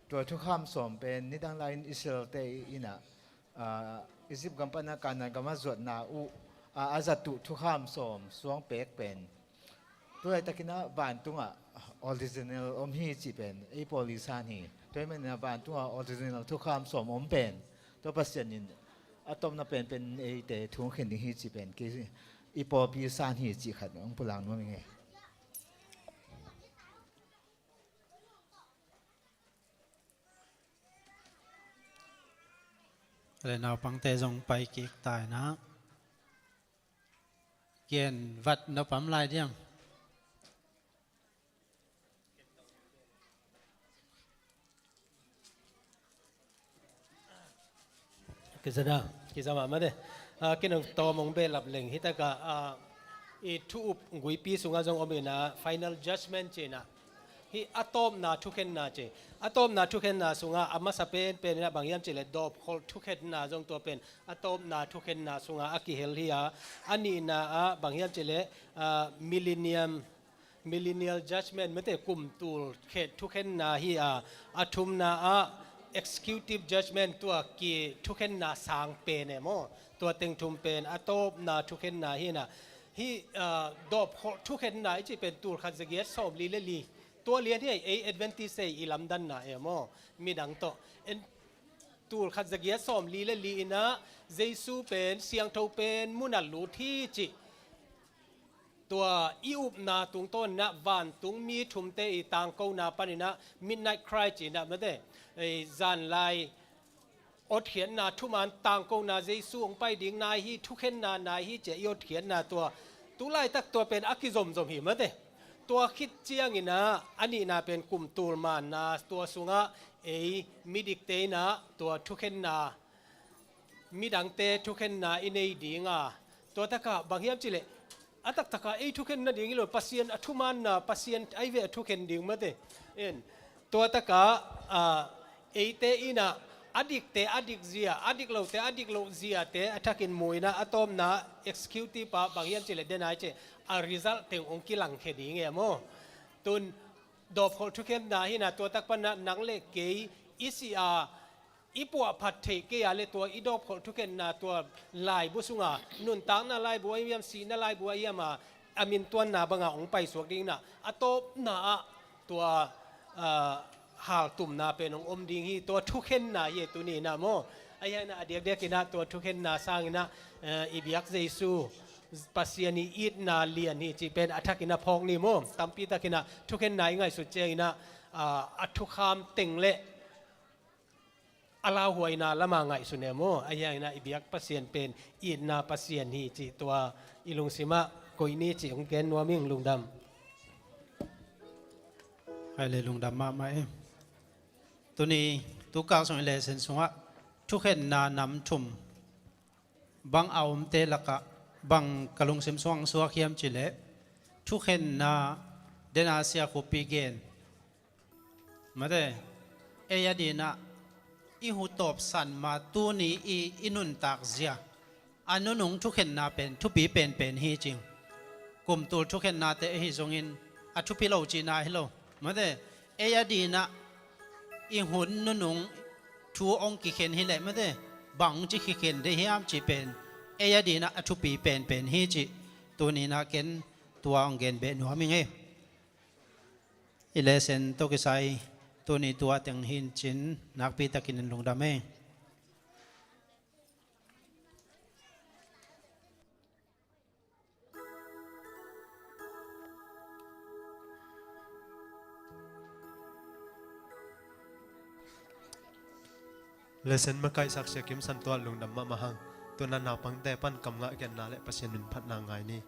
tua thukham sawm pen nidang lai-in Israel-te in ah, ah, Egypt gam panah Kanaan gamah zuatna uh, ah, a zat uh thukham sawm suang pek pen tu laitakin ah vantungah original om hi cih pen ei pawl i san hi. Tua ahih manin ah vantungah original thukham sawm om pen tua Pasian in a tawpna penpen eite thu hong khen ding hi cih pen kei i pawlpi i san hi cih khat hong pulak nuam ing e. Le naupangte zong pai kik ta in ah, gen vat nop om lai diam? Kizada, kiza mahmah de. Ah, kinong tawm hong behlap leng. Hi takah, ah, i thu up guipi sungah zong om in ah, final judgment ci in ah. Hih a tawpna thukhenna ci. A tawpna thukhenna sungah a masa penpen in ah bang hiam cih leh dawpkholh thukhenna zong tua pen a tawpna thukhenna sungah a kihel hi a. A nihna ah bang hiam cih leh, ah, millennium Millennial Judgment, mate, kum tul khe thukhenna hi a, a thumna ah Executive Judgment, tua ki thukhenna sang pen e maw, tua teng thum pen a tawpna thukhenna hi na. Hi, ah, dawpkholh thukhenna i cih pen tul khat zagiat sawmli le li, tua lian hi ei Adventist ei i lamdanna e maw, midang tawh en, tul khat zagiat sawmli le li in ah Jesu pen siangtho pen munah lut hi cih. Tua i upna tungtawn in ah vantung mi thumte i tangkona panin ah midnight cry ci in ah, mate, ei, zanlai otkhiatna thuman tangkona Jesu hong pai ding nai hi, thukhenna nai hi ci a i otkhiatna tua. Tu laitak tua pen a kizomzom hi, mate. Tua khit ciangin ah a nihna pen kum tul manna, tua sungah ei midikte in ah tua thukhenna, midangte thukhenna i nei ding a, tua takah bang hiam cih leh a taktakah ei thukhen nading hi lo, Pasian a thumanna, Pasian ahi ve a thukhen ding, mate. En, tua takah, ah, eite in ah a dikte a dik zia, a dik lote a dik loh ziate a thakin mu in ah a tawpna executive ah bang hiam cih leh den ai cih a result teng hong kilangkhia ding e maw. Tun dawpkholh thukhenna hi na, tua tak pan ah nang le kei i si a, i puahphat theih kei a le tua i dawpkholh thukhenna tua laibu sunga, nuntakna laibu ahi hiam, sihna laibu ahi hiam a, a mintuanna banga hong paisuak ding na, a tawpna ah tua, ah, haltumna pen hong om ding hi, tua thukhenna hi e tuni in ah maw. Ahi hang in ah a diakdiak in ah tua thukhenna sang in ah, eh, i biak Jesu Pasian i itna lian hi cih pen a thak in ah phawk ni maw. Tampi tak in ah thukhenna i ngaihsut ciang in ah, ah, a thukham teng le a lauhuaina lama ngaihsun e maw. Ahi hang in ah i biak Pasian pen itna Pasian hi cih tua i lungsim ah koih ni cih hong gen nuam ing. Lungdam. Hai le, lungdam mahmah e. Tuni tu kal sung i lesson sungah thukhenna nam thum bang a omte lakah bang ka lungsim sungah suak hiam cih leh, thukhenna, den a sia khuapi gen, mate, ei a dinah i hu tawpsan ma tuni i, i nuntak zia a nunung thukhenna pen thupi penpen hi cing. Kum tul thukhennate ahi zongin a thupi lo cihna hi lo, mate, ei a dinah i hun nunung thu hong kikhen hi leh, mate, bang ci kikhen dei hiam cih pen ei a dinah a thupi penpen hi cih tuni in ah ken tua hong gen beh nuam ing e. I lesson tawh kisai tuni tua teng hi cin, nakpi takin in lungdam e. Lesson makaihsak Sia Kim San tua lungdam mahmah hang. Tuna naupangte pan kam ngah genna le Pasian min phatna ngai ni.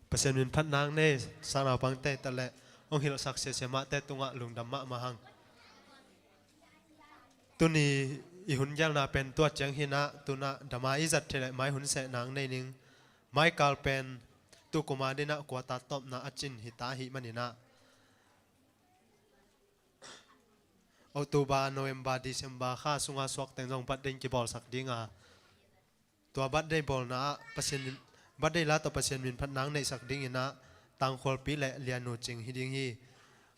Pasian min phat nang nei, sang naupangte ta leh hong hilhsak siasia mahte tungah lungdam mahmah hang. Tuni i hun gelna pen tua ciang hinah, tunah dama i zat thei leh mai hun seh nang nei ning. Mai kal pen tu kuma dinah kuata tawpna a cin hita ahih maninah October, November, December kha sunga suak teng zong birthday kibawlsak dinga, tua birthday bawlna ah Pasian min, birthday la tawh Pasian min phat nang neihsak dinginah Tangkhualpi le Lianu Cing hi ding hi.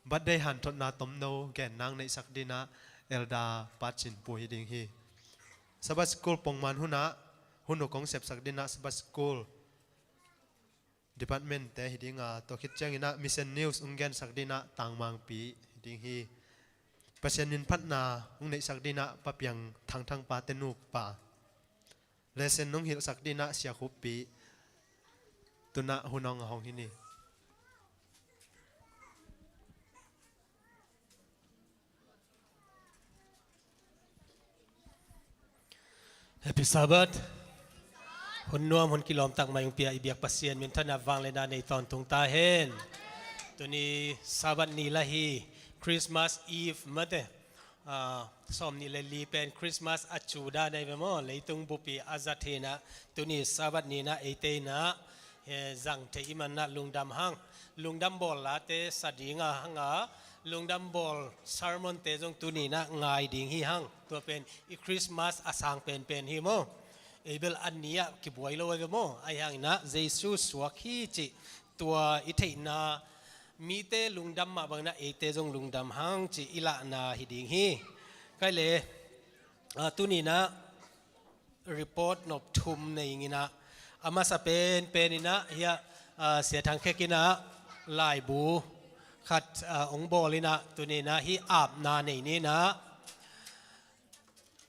Birthday hanthotna tomno gen nang neihsak dinah Elder Pat Cin Pu hi ding hi. Sabbath School pongman hunah hun uh kong sepsak dinah Sabbath School department te hi dinga, tua khit cianginah Mission News hong gensak dinah Tang Mang Pi hi ding hi. Pasian min phatna hong neihsak dinah Pa Piang Thang Thang pa te nupa. Lesson hong hilhsak dinah Sia Khup Pi. Tunah hun hong a hong hi ni. Happy Sabbath. Hun nuam, hun kilawm tak mai hong pia i biak Pasian min thanna vangliatna nei tawntung ta hen. Tuni Sabbath ni lah hi, Christmas Eve mate. Ah, sawm nih le li pen Christmas a cu dan ahi ve maw, leitung bup i a zat hinah, tuni Sabbath ninah eite inah he zang thei i manah lungdam hang. Lungdam bawl late sa dinga hanga, lungdam bawl sermon te zong tuninah ngai ding hi hang. Tua pen i Christmas a sang penpen hi maw. Ei bel a ni ah kibuai lo ahi ve maw. Ahi hanginah Jesu suak hi cih tua i theihna, mite lungdam mah banginah eite zong lungdam hang cih i lahna hi ding hi. Kai le, ah, tuninah report nop thum nei inginah, a masa penpen inah hiah, ah, Sia Thang Khek inah laibu khat, ah, hong bawl inah, tuninah hih apna nei ninah,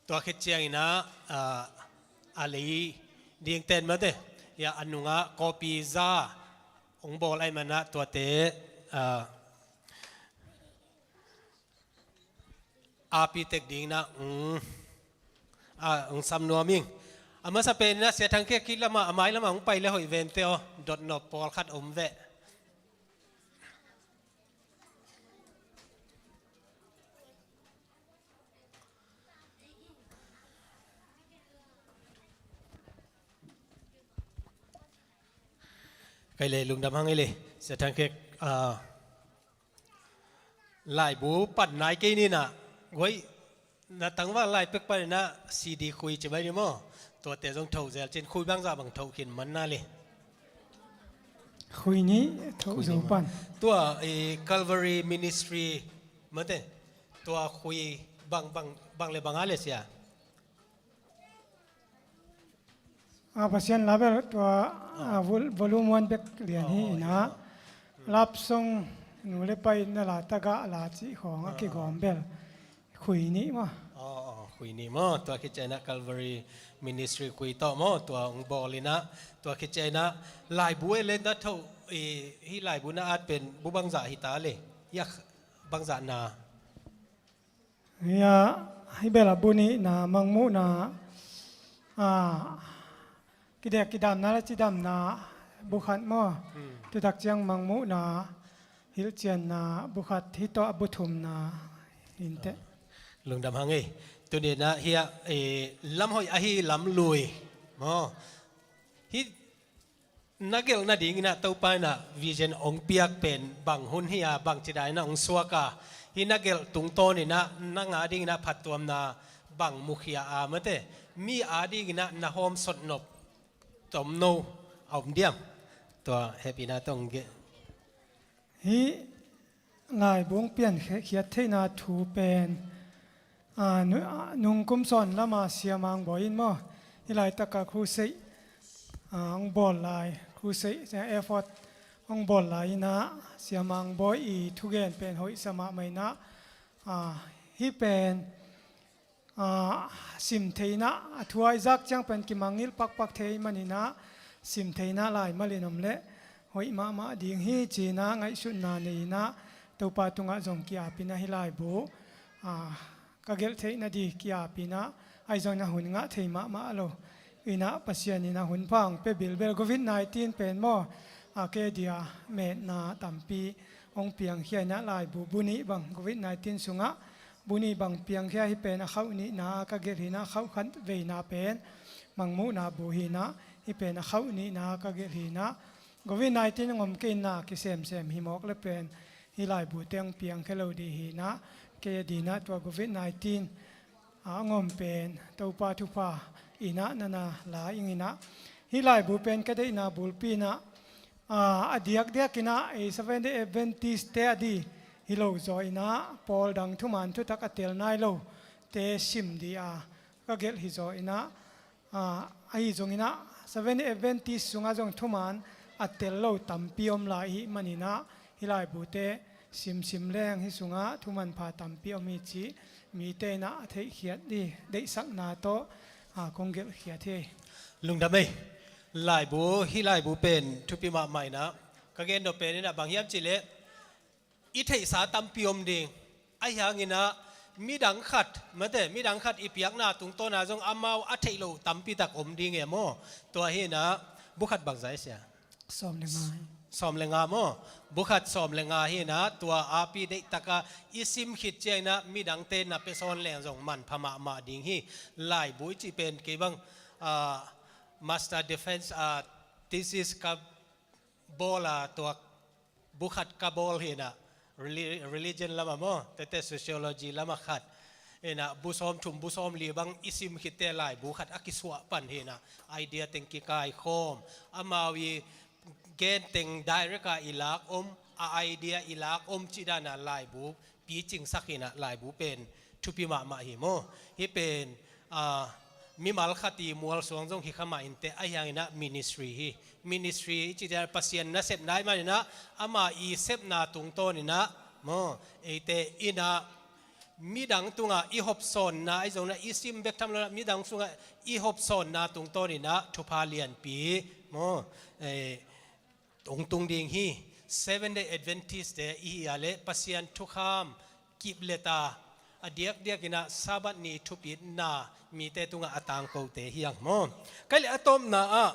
tua khit cianginah, ah, a lei ding ten mate, hiah a nungah copy za hong bawl ahi manah tuate, ah, api tek dinginah, mm, a, mm, sam nuam ing. A masa peninah Sia Thang Khek khit lamah, a mai lamah hong pai le hoih vente aw, dotnop pawlkhat om veh. Kai le lungdam hang ei le, Sia Thang Khek, ah, laibu pan nai kei ninah, guai, na tangval lai pek paninah C D khui ci mai ni maw. Tuate zong tho zel cin, khui bangzah bang tho khin man na le. Khui nih tho zo pan. Tua, eh, Calvary Ministry mate. Tua khui bang, bang, bang le bang a le sia. A, Pasian la bel tua, a, vol-, volume one bek lian hi inah. Love song nu le pa in na la tagah la cih khawng a kigawm bel. Khui nih maw. Aw, aw, khui nih maw. Tua khit cianginah Calvary Ministry khui tawh maw. Tua hong bawl inah. Tua khit cianginah laibu e le na tho, i, hih laibu na at pen bu bangzah hi ta le. Yak bangzah na. Hia, hih bel a bu nihna, mangmuhna, a, kidek kidamna le cidamna bu khat maw. Hmm. Tutak ciang mangmuhna, hilhcianna bu khat, hih tawh a bu thumna inteh. Lungdam hang ei. Tuninah hiah, eh, lam hoih ahi lam lui maw. Hih na gelh nadinginah Topa inah vision hong piak pen bang hun hi a, bangci daninah hong suak a, hih na gelh tungtawninah nang adinginah phattuamna bang mukhia a mate, mi adinginah na hawm sotnop tomno a om diam? Tua hehpihna tawh hong gelh. Hih laibu hong pian khe-, khiat theihna thu pen, a, nu-, a, nungkum sawn lama Sia Mang Bawi in maw, hih laitaka crusade, a, hong bawl lai, crusade, effort hong bawl lai inah, Sia Mang Bawi i thugen pen hoihsa mahmah inah, a, hih pen, a, sim theihna, a thu a i zak ciang pen kimangngilh pakpak thei maninah, sim theihna lai malin om leh hoih mahmah ding hi cinah ngaihsutna nei inah, Topa tungah zong ki-ap inah hih laibu, a, ka gelh theihna di ki-ap inah, ahi zongin a hun ngah thei mahmah lo inah Pasian inah hun pha hong pia bilbel, covid nineteen pen maw, A, kei dia metna tampi hong piangkhia inah laibu bu nih bang covid nineteen sungah bu nih bang piangkhia hi pen a khauh nihna ka gelh hinah khauh khat veina pen mangmuhna bu hinah hi pen a khauh nihna ka gelh hinah covid nineteen hong om kei inah kisemsem hi mawk le pen hi laibu teng piangkhia lo dih hinah kei a dinah tua covid nineteen a ngom pen Topa thupha inah nana la ing inah hi laibu pen ka deihna bulpi inah a diakdiak inah ei Seventh Day Adventist te a di hi lo zaw inah pawl dang thuman thutak a tel nai lo te sim di a ka gelh hi zaw inah a, ahi zong inah Seventh Day Adventist sungah zong thuman a tel lo tampi om lai hi man inah hi laibu te simsim leng hi sungah thuman pha tampi om hi cih mite inah a theihkhiat dih deihsakna tawh a kong gelhkhiat hi. Lungdam ei. Laibu hi laibu pen thupi mahmah inah ka gen dawh pen inah bang hiam cih leh i theihsa tampi om ding. Ahi hanginah midang khat mate midang khat i piakna tungtawna zong amau a theih loh tampi tak om ding e maw? Tua hinah bu khat bangzah i sia? Sawm le nga. Sawm le nga maw? Bu khat sawm le nga hinah tua api deihtaka i sim khit cianginah midangte na pia sawn leng zong manpha mahmah ding hi. Laibu i cih pen kei bang a, master defense a, thesis ka bawl a tua bu khat ka bawl hinah religion lamah maw tete sociology lamah khat inah bu sawm thum bu sawm li bang i sim khitte laibu khat a kisuah pan hinah idea teng kikaikhawm amau i gen teng direct a i lak om a idea i lak om cih dana laibu picingsak hinah laibu pen thupi mahmah hi maw? Hi pen a, mimal khat i mualsuang zong hi kha mah inte ahi hanginah ministry hi. Ministry i cih ciang Pasian nasepna i maninah ama i sepna tungtawninah maw eite inah midang tungah i hopsawnna ahi zonginah i sim bek tham loinah midang sungah i hopsawnna tungtawninah thupha lianpi maw? Ei, tung tung ding hi. Seventh Day Adventist te i hi a le Pasian thukham kipleta a diakdiak inah Sabbath ni thupitna mite tungah a tangkote hiang maw? Kai le a tawpna ah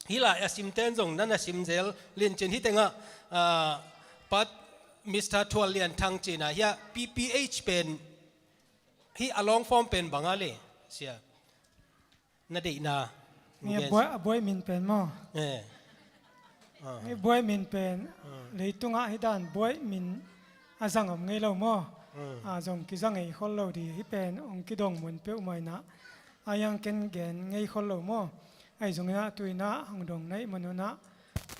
hi lai a simten zong nan a simzel lincin hi tengah a, pat Mister Thual Lian Thang cina hi a P P H pen hi a long form pen banga le sia na deihna. Nge gen buai, a buai min pen maw? Eh. Ah. Nge buai min pen ah, leitungah hi dan buai min a zang om ngei lo maw? Hmm. A zong kizang ngei khol lo di hi pen ong kidong mun peuh mai na a yang ken gen ngei khol lo maw? Ai zong ina tu ina hong dong nei manuna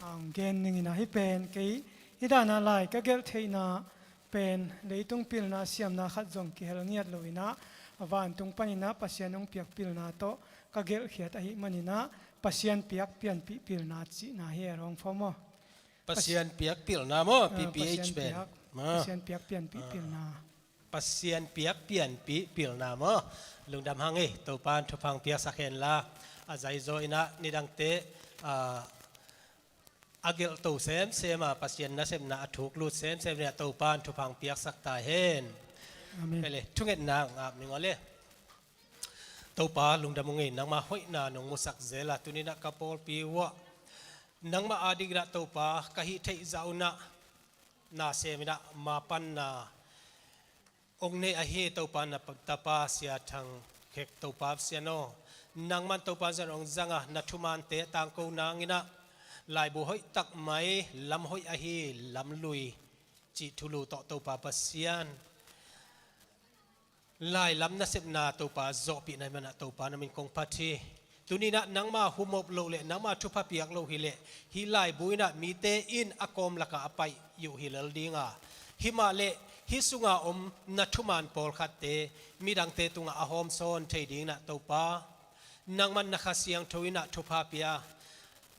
hong gen ning ina hi pen kei hi dana lai ka gelh theihna pen leitung pilna siamna khat zong kihel ngiat lo inah a vantung paninah Pasian hong piak pilna tawh ka gelhkhiat ahi maninah Pasian piak pianpih pilna cihna hi a rong fo maw? Pasian piak pilna maw? Ah, P P H Pasian pen piak, ah, Pasian piak pianpih pilna. Pasian piak pianpih pilna maw? Lungdam hang ei, Topan thupha piaksak henla a zaizaw inah nidangte ah, a gelhto semsem a Pasian nasepna a thuklut semsem le a Topan thupha piaksak ta hen. Amen. Pele thungetna ngap ning aw le. Topa lungdam ung ei, nangma hoihna nong musak zela tuninah ka pawlpi uah nangma a dikdah Topa ka hih theih zah unah na seminah mapanna ong nei ahi Topa na tapa Sia Thang Khek Topa Sian aw. Nangman Topa Sian ong zanga na thumante tangko nanginah laibu hoih tak mai lam hoih ahi lam lui cih thulu tawh Topa Pasian lailam nasepna Topa zawhpih nai manah Topa na min kong phat hi. Tuninah nangma humop loh le nangma thupha piak loh hileh hih laibu inah mite in a kawm lakah a paih uh hi lel dinga himah le hih sunga om na thuman pawlkhatte midangte tungah a hawmsawn thei dinginah Topa nangman na Kha Siangtho inah thupha pia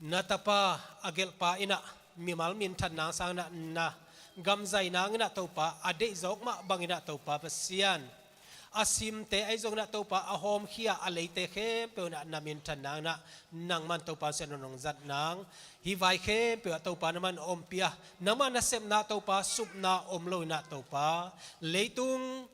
na tapa a gelhpa inah mimal minthan nang sanginah na gamzai nanginah Topa a deihzawk mah banginah Topa Pasian a simte ahi zonginah Topa a hawmkhia a leite khempeuh inah na minthan nanginah nangman Topa Pasian nong zat nang hih vai khempeuh ah Topa nangman ompia nangman nasepna Topa supna om loinah Topa leitung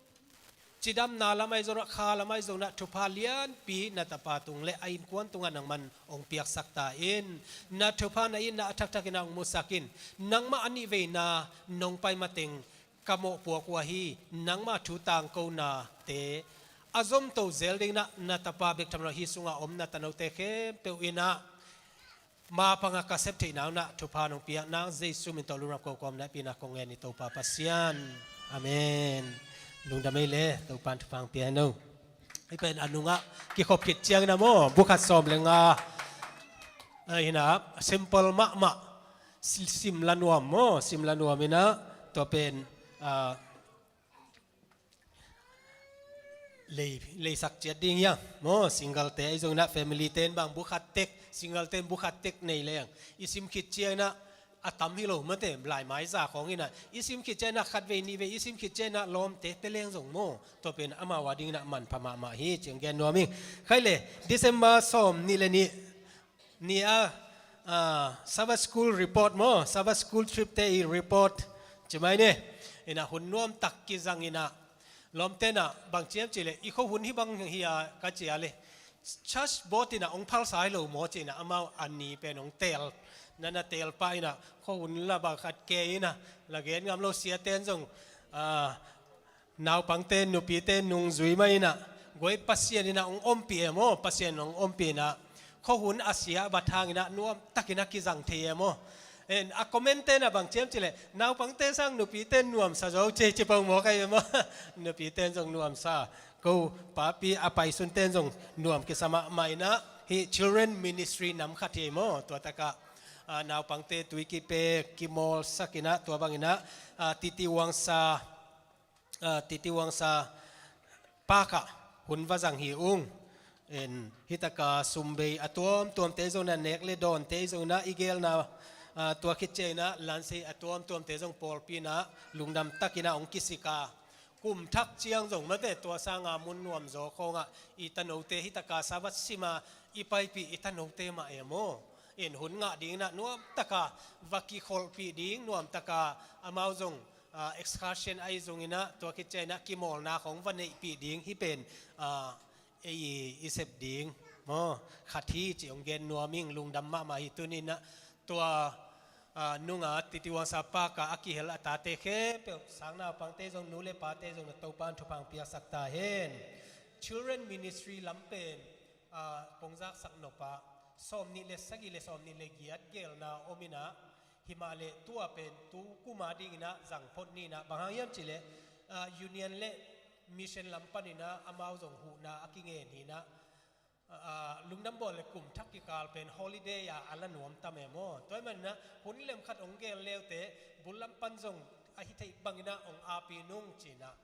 cidamna lam ahi zongin ah, kha lam ahi zongin ah, thupha lianpi na tapa tung le a innkuan tungah nangman hong piaksak ta in. Na thupha na itna a thakthak in ah hong musak in. Nangmah a nih veina nong pai mateng ka mawhpuak uh ahi, nangmah thu tangkonate a zomto zel dingin ah na tapa bek tham lo, hih sungah om na tanote khempeuh in ah mapang a ka sep theihna un ah thupha nong piak nang, Jesu min tawh lungdam ko kawm na pi na kong ngen hi Topa Pasian. Amen. Lungdam ei le, Topa'n thupha hong pia hen aw. Hih pen a nungah kikhop khit ciangin ah maw, bu khat sawm le nga, ah, hi in ah, simple mahmah, si-, sim la nuam maw, sim la nuam in ah, tua pen, ah, lei, leisak ciat ding hi hang maw, single te ahi zongin ah, family ten bang bu khat tek, single ten bu khat tek nei leng, i sim khit ciangin ah, a tam hi lo mate, laimai za khawng in ah, i sim khit ciangin ah khat vei nih vei, i sim khit ciangin ah lawmte pia leng zong maw, tua pen amau a dingin ah manpha mahmah hi, ci hong gen nuam ing. Khai le, December sawm nih le nih ni a, ah, Sabbath School report maw, Sabbath School trip te i report ci mai ni. In ah hun nuamtak kizang in ah, lawmte in ah bang ci hiam cih leh, i khuahun hih bang hi a ka ci a le, church board in ah hong phalsa hi lo maw ci in ah, amau a ni pen hong teel, na na teel pah in ah, khuahun la bang khat kei in ah, la gen ngam lo, siate in zong, ah, naupangte, nupite nungzui mah in ah, guai, Pasian in ah hong ompih e maw, Pasian in hong ompih in ah, khuahun a sia a bat hangin ah nuamtak in ah kizang thei e maw. En, a comment te in ah bang ci hiam cih leh, naupangte sang nupite nuamsa zo ci, ci pong maw kai e maw. Nupite in zong nuamsa, ko papi a paisunte in zong nuam kisa mahmah in ah, hih children ministry nam khat hi maw, tua takah, ah, naupangte tui kipia, kimawlsak in ah, tua bang in ah, ah, Titi Wangsa, ah, Titi Wangsa Park ah hun va zang hi ung. En, hih takah sumbei a tuamtuamte zong in ah, nek le dawnte zong in ah, i geelna, ah, tua khit ciangin ah lansei a tuamtuamte zong pawlpi in ah lungdam takin ah hong kisik a, kum thak ciang zong mate, tua sanga mun nuam zaw khawngah i tanote hih takah Sabbath sim a i paipih i tanote mah e maw. En, hun ngah dingin ah nuamtak a va kikholhpih ding, nuamtak a amau zong, ah, excursion ahi zongin ah, tua khit ciangin ah kimawlna khawng va neihpih ding, hih pen, ah, ei i sep ding maw, khat hi ci hong gen nuam ing. Lungdam mahmah hi. Tuni in ah tua, ah, nunga Titi Wangsa Park ah a kihel a tate khempeuh, sang naupangte zong, nu le pate zong, na Topa'n thupha hong piaksak ta hen. Children ministry lam pen, ah, kong zaksak nop ah, sawm nih le sagih le sawm nih le giat geelna om in ah, himah leh tua pen tu kum a dingin ah zang phot ni in ah, bang hang hiam cih leh, ah, union le mission lam panin ah amau zong huhna a kingen hi in ah, ah, lungdam bawl le kum thak kikal pen holiday a a la nuam tam e maw. Tua ahih manin ah hun lem khat hong geel leute, bul lam pan zong a hi theih bangin ah hong api nung ci in ah,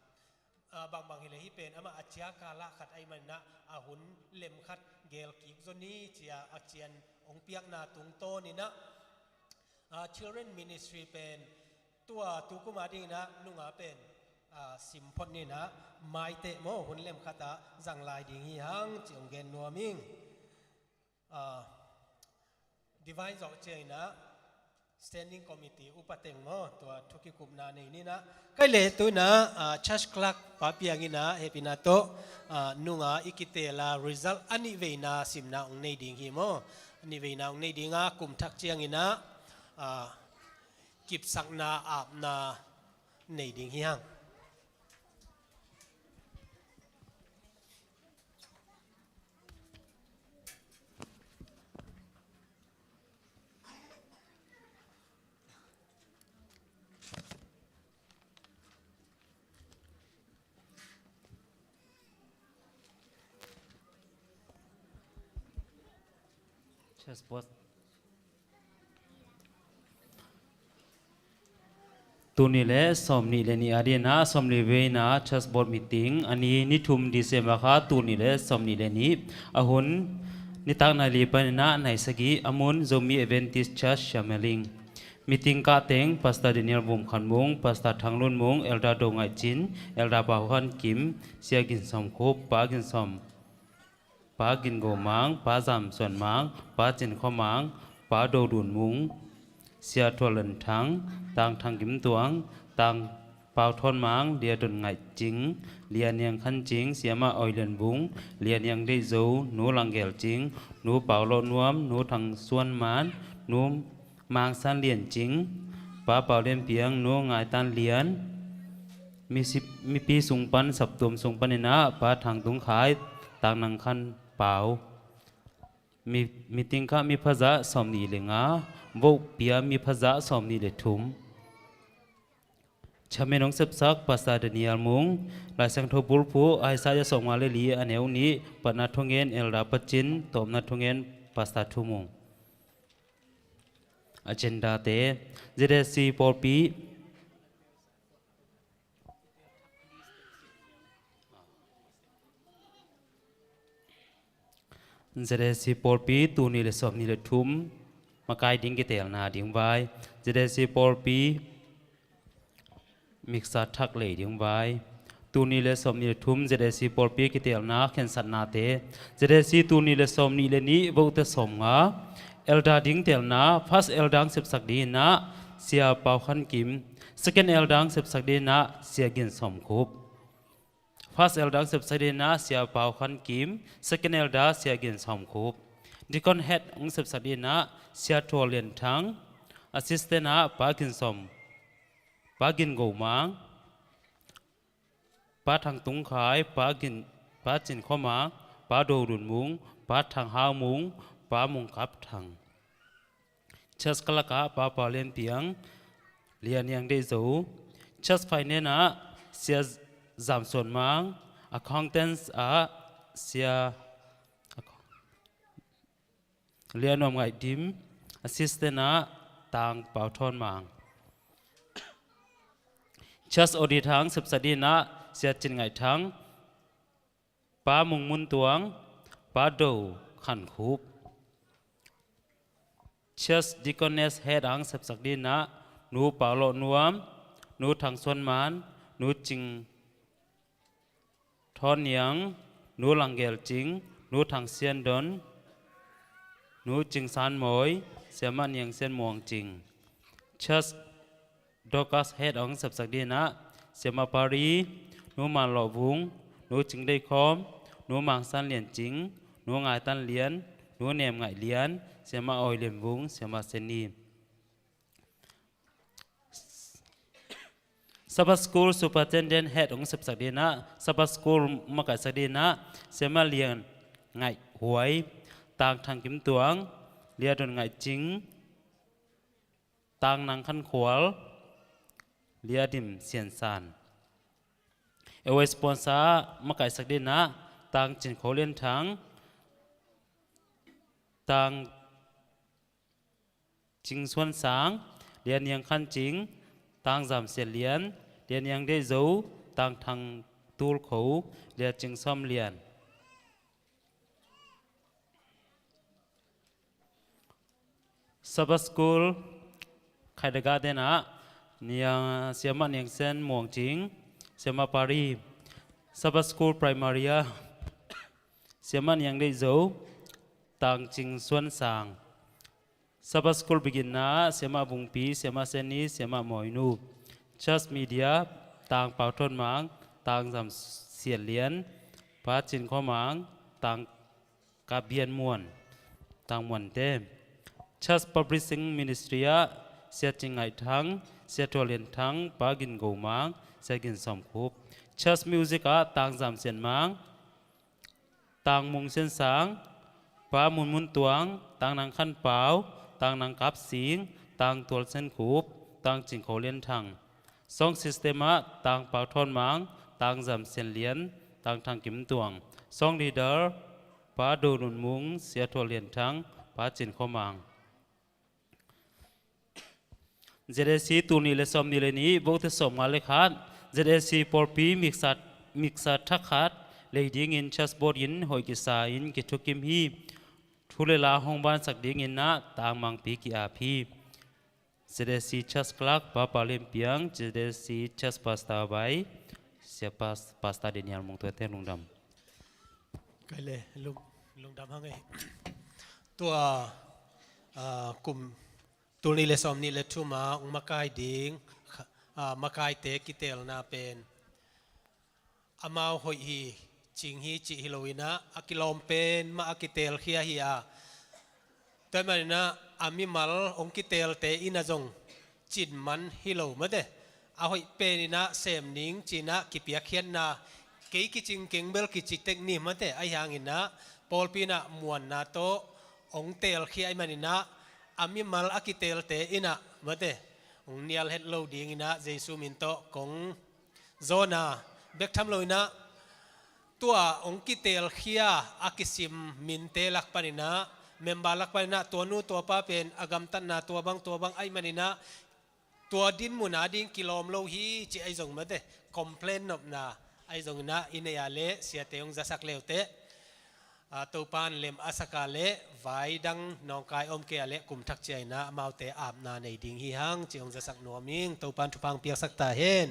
ah, bangbang hi leh hih pen amah a ciakal ah khat ahih manin ah, a hun lem khat geel kik zaw ni ci a, a cian hong piakna tungtawn in ah, ah, children ministry pen tua tu kum a dingin ah nunga pen, ah, sim phot ni in ah, maiteh maw, hun lem khat ah zang lai ding hi hang ci hong gen nuam ing. Ah, divine zawh ciangin ah standing committee upa teng maw, tua thu kikupna nei ni in ah. Khai le, tu in ah, ah, church clerk Pa Piang in ah hehpihna tawh, ah, nunga i kiteel a result a nih veina simna hong nei ding hi maw. A nih veina hong nei ding a, kum thak ciangin ah, ah, kipsakna, apna nei ding hi hang. Church board. Tul nih le sawm nih le nih a dingin ah sawm li veina church board meeting, a ni ni thum December kha, tul nih le sawm nih le nih, a hun nitak nai li panin ah nai sagih, a mun Zomi Adventist Church Siameling. Meeting kah teng Pastor Daniel Vum Khan Mung, Pastor Thang Lun Mung, Elder Do Ngaih Cin, Elder Pa Huan Kim, Sia Gin Sawm Khup, Pa Gin Sawm, Pa Gin Go Mang, Pa Zam Suan Mang, Pa Cin Khaw Mang, Pa Do Dun Mung, Sia Thual Lun Thang, Tang Thang Kim Tuang, Tang Pau Thawn Mang, Lia Don Ngaih Cing, Lia Niang Khan Cing, Siamah Oi Lian Vung, Lia Niang Deih Zo, Nu Lang Gel Cing, Nu Pau Lawh Nuam, Nu Thang Suan Man, Nu Mang San Lian Cing, Pa Pau Lian Piang, Nu Ngai Tan Lian, mi si-, mipi sung pan, saptuam sung panin ah Pa Thang Tung Khai, Tang Nang Khan Pau. Mi, meeting kha mi phazah sawmnih le nga, vote pia mi phazah sawmnih le thum. Chairman hong sepsak Pastor Daniel Mung, Lai Siangtho bulphuh Isaiah sawmnga le li a neu nih, patna thungen Elder Pa Cin, tawpna thungen Pastor Thu Mung. Agenda te, Z S C pawlpi. Z S C pawlpi tul nih le sawmnih le thum makai ding kitelna ding vai. Z S C pawlpi miksa thak lei ding vai. Tul nih le sawmnih le thum Z S C pawlpi kitelna khensatnate. Z S C tul nih le sawmnih le nih vote sawmnga. Elder ding telna, first elder ang sepsak dingin ah Sia Pau Khan Kim, second elder ang sepsak dingin ah Sia Gin Sawm Khup. First elder ang sepsak dingin ah Sia Pau Khan Kim, second elder Sia Gin Sawm Khup. Deacon head ang sepsak dingin ah Sia Thual Lian Thang, assistant ah Pa Gin Sawm, Pa Gin Go Mang, Pa Thang Tung Khai, Pa Gin, Pa Cin Khaw Mang, Pa Do Dun Mung, Pa Thang Hau Mung, Pa Mung Kap Thang. Church clerk ah Pa Pau Lian Piang, Lia Niang Deih Zo. Church finance ah Sia Zam Suan Mang, accountants ah Sia Lia Nuam Ngaih Dim, assistant ah Tang Pau Thawn Mang. Church auditor ang sepsak dingin ah Sia Cin Ngaih Thang, Pa Mung Mun Tuang, Pa Do Khan Khup. Church deaconess head ang sepsak dingin ah Nu Pau Lawh Nuam, Nu Thang Suan Man, Nu Cing Thawn Niang, Nu Lang Gel Cing, Nu Thang Sian Don, Nu Cing San Mawi, Siamah Niang Sian Muang Cing. Church Dorcas head ang sepsak dingin ah Siamah Pari, Nu Man Lawh Vung, Nu Cing Deih Khawm, Nu Mang San Lian Cing, Nu Ngai Tan Lian, Nu Nem Ngaih Lian, Siamah Oi Lian Vung, Siamah Seni. Sabbath School Superintendent head ang sepsak dingin ah Sabbath School makaihsak dingin ah Siamah Lian Ngaih Huai, Tang Thang Kim Tuang, Lia Don Ngaih Cing, Tang Nang Khan Khual, Lia Dim Sian San. Airway sponsor makaihsak dingin ah Tang Cin Kho Lian Thang, Tang Cing Suan Sang, Lia Niang Khan Cing, Tang Zam Sian Lian, Lia Niang Deih Zo, Tang Thang Tul Kho, Lia Cing Sawm Lian. Sabbath School Khaida Garden ah Nia, Siamah Niang Sen Muang Cing, Siamah Pari. Sabbath School Primary ah Siamah Niang Deih Zo, Tang Cing Suan Sang. Sabbath School Beginner ah Siamah Vungpi, Siamah Seni, Siamah Mawinu. Church Media, Tang Pau Thawn Mang, Tang Zam Sian Lian, Pa Cin Khaw Mang, Tang Kap Bian Muan, Tang Muan te. Church Publishing Ministry ah Sia Cing Ngaih Thang, Sia Thual Lian Thang, Pa Gin Go Mang, Sia Gin Sawm Khup. Church Music ah Tang Zam Sian Mang, Tang Mung Sian Sang, Pa Mun Mun Tuang, Tang Nang Khan Pau, Tang Nang Kap Sing, Tang Tual Sian Khup, Tang Cing Kho Lian Thang. Song system ah Tang Pau Thawn Mang, Tang Zam Sian Lian, Tang Thang Kim Tuang. Song leader, Pa Do Nun Mung, Sia Thual Lian Thang, Pa Cin Khaw Mang. Z S C tul nih le sawmnih le nih, vote sawmnga le khat, Z S C pawlpi miksa, miksa thak khat lei dingin church board in hoih kisa in kithukim hi. Thu le la hong vansak dingin ah tangmangpi ki-ap hi. Z S C Church Clerk, Pa Pau Lian Piang, Z S C Church Pastor by Sia Pas-, Pastor Daniel Mung Tuate, lungdam. Kai le, lung, lungdam hang ei. Tua, ah, kum tul nih le sawmnih le thum a ung makai ding, kha-, a, makaite kiteelna pen amau hoih hi, cing hi cih hi loinah a kilawm pen mah a kiteelkhia hi a, tua ahih maninah a mimal hong kiteelte innah zong cin man hi lo mate. A hoih peninah sem ning cinah kipiakkhiatna, kei kicing keng bel kici tek ni mate. Ahi hanginah pawlpi innah muanna tawh hong teelkhia ahih maninah a mimal a kiteelte innah mate, hong nial het lo dinginah Jesu min tawh kong zawn a, bek tham loinah tua hong kiteelkhia a kisim minte lak paninah, member lak paninah tua nu tua pa pen a gamtatna tua bang tua bang ahih maninah tua dinmun ading kilawm lo hi ci ahi zong mate, complain nopna ahi zonginah i nei a leh siate hong zasak leuteh, a, Topan lem a sak a leh vai dang nawngkai om kei a leh kum thak ciainah amaute apna nei ding hi hang ci hong zasak nuam ing. Topan thupha hong piaksak ta hen.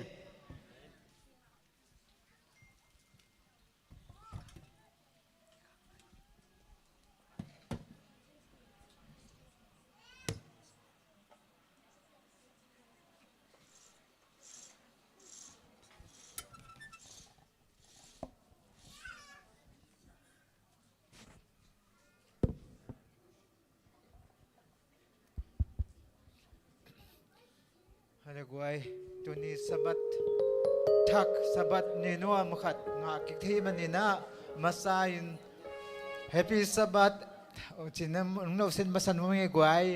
Hale guai, tuni Sabbath thak, Sabbath ni nuam khat ngah kik thei maninah masa in Happy Sabbath. Cin nong nosen masa nuam ing ei guai.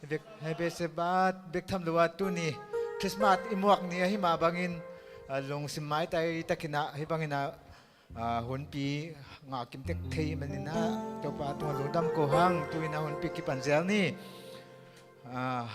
Bek, Happy Sabbath, bek tham lo a tuni Christmas i muak ni ahi mah bangin, a, lungsim maitai takinah hih banginah, a, hunpi ngah kim tek thei maninah Topa tungah lungdam ko hang. Tu-inah hunpi kipan zel ni. A,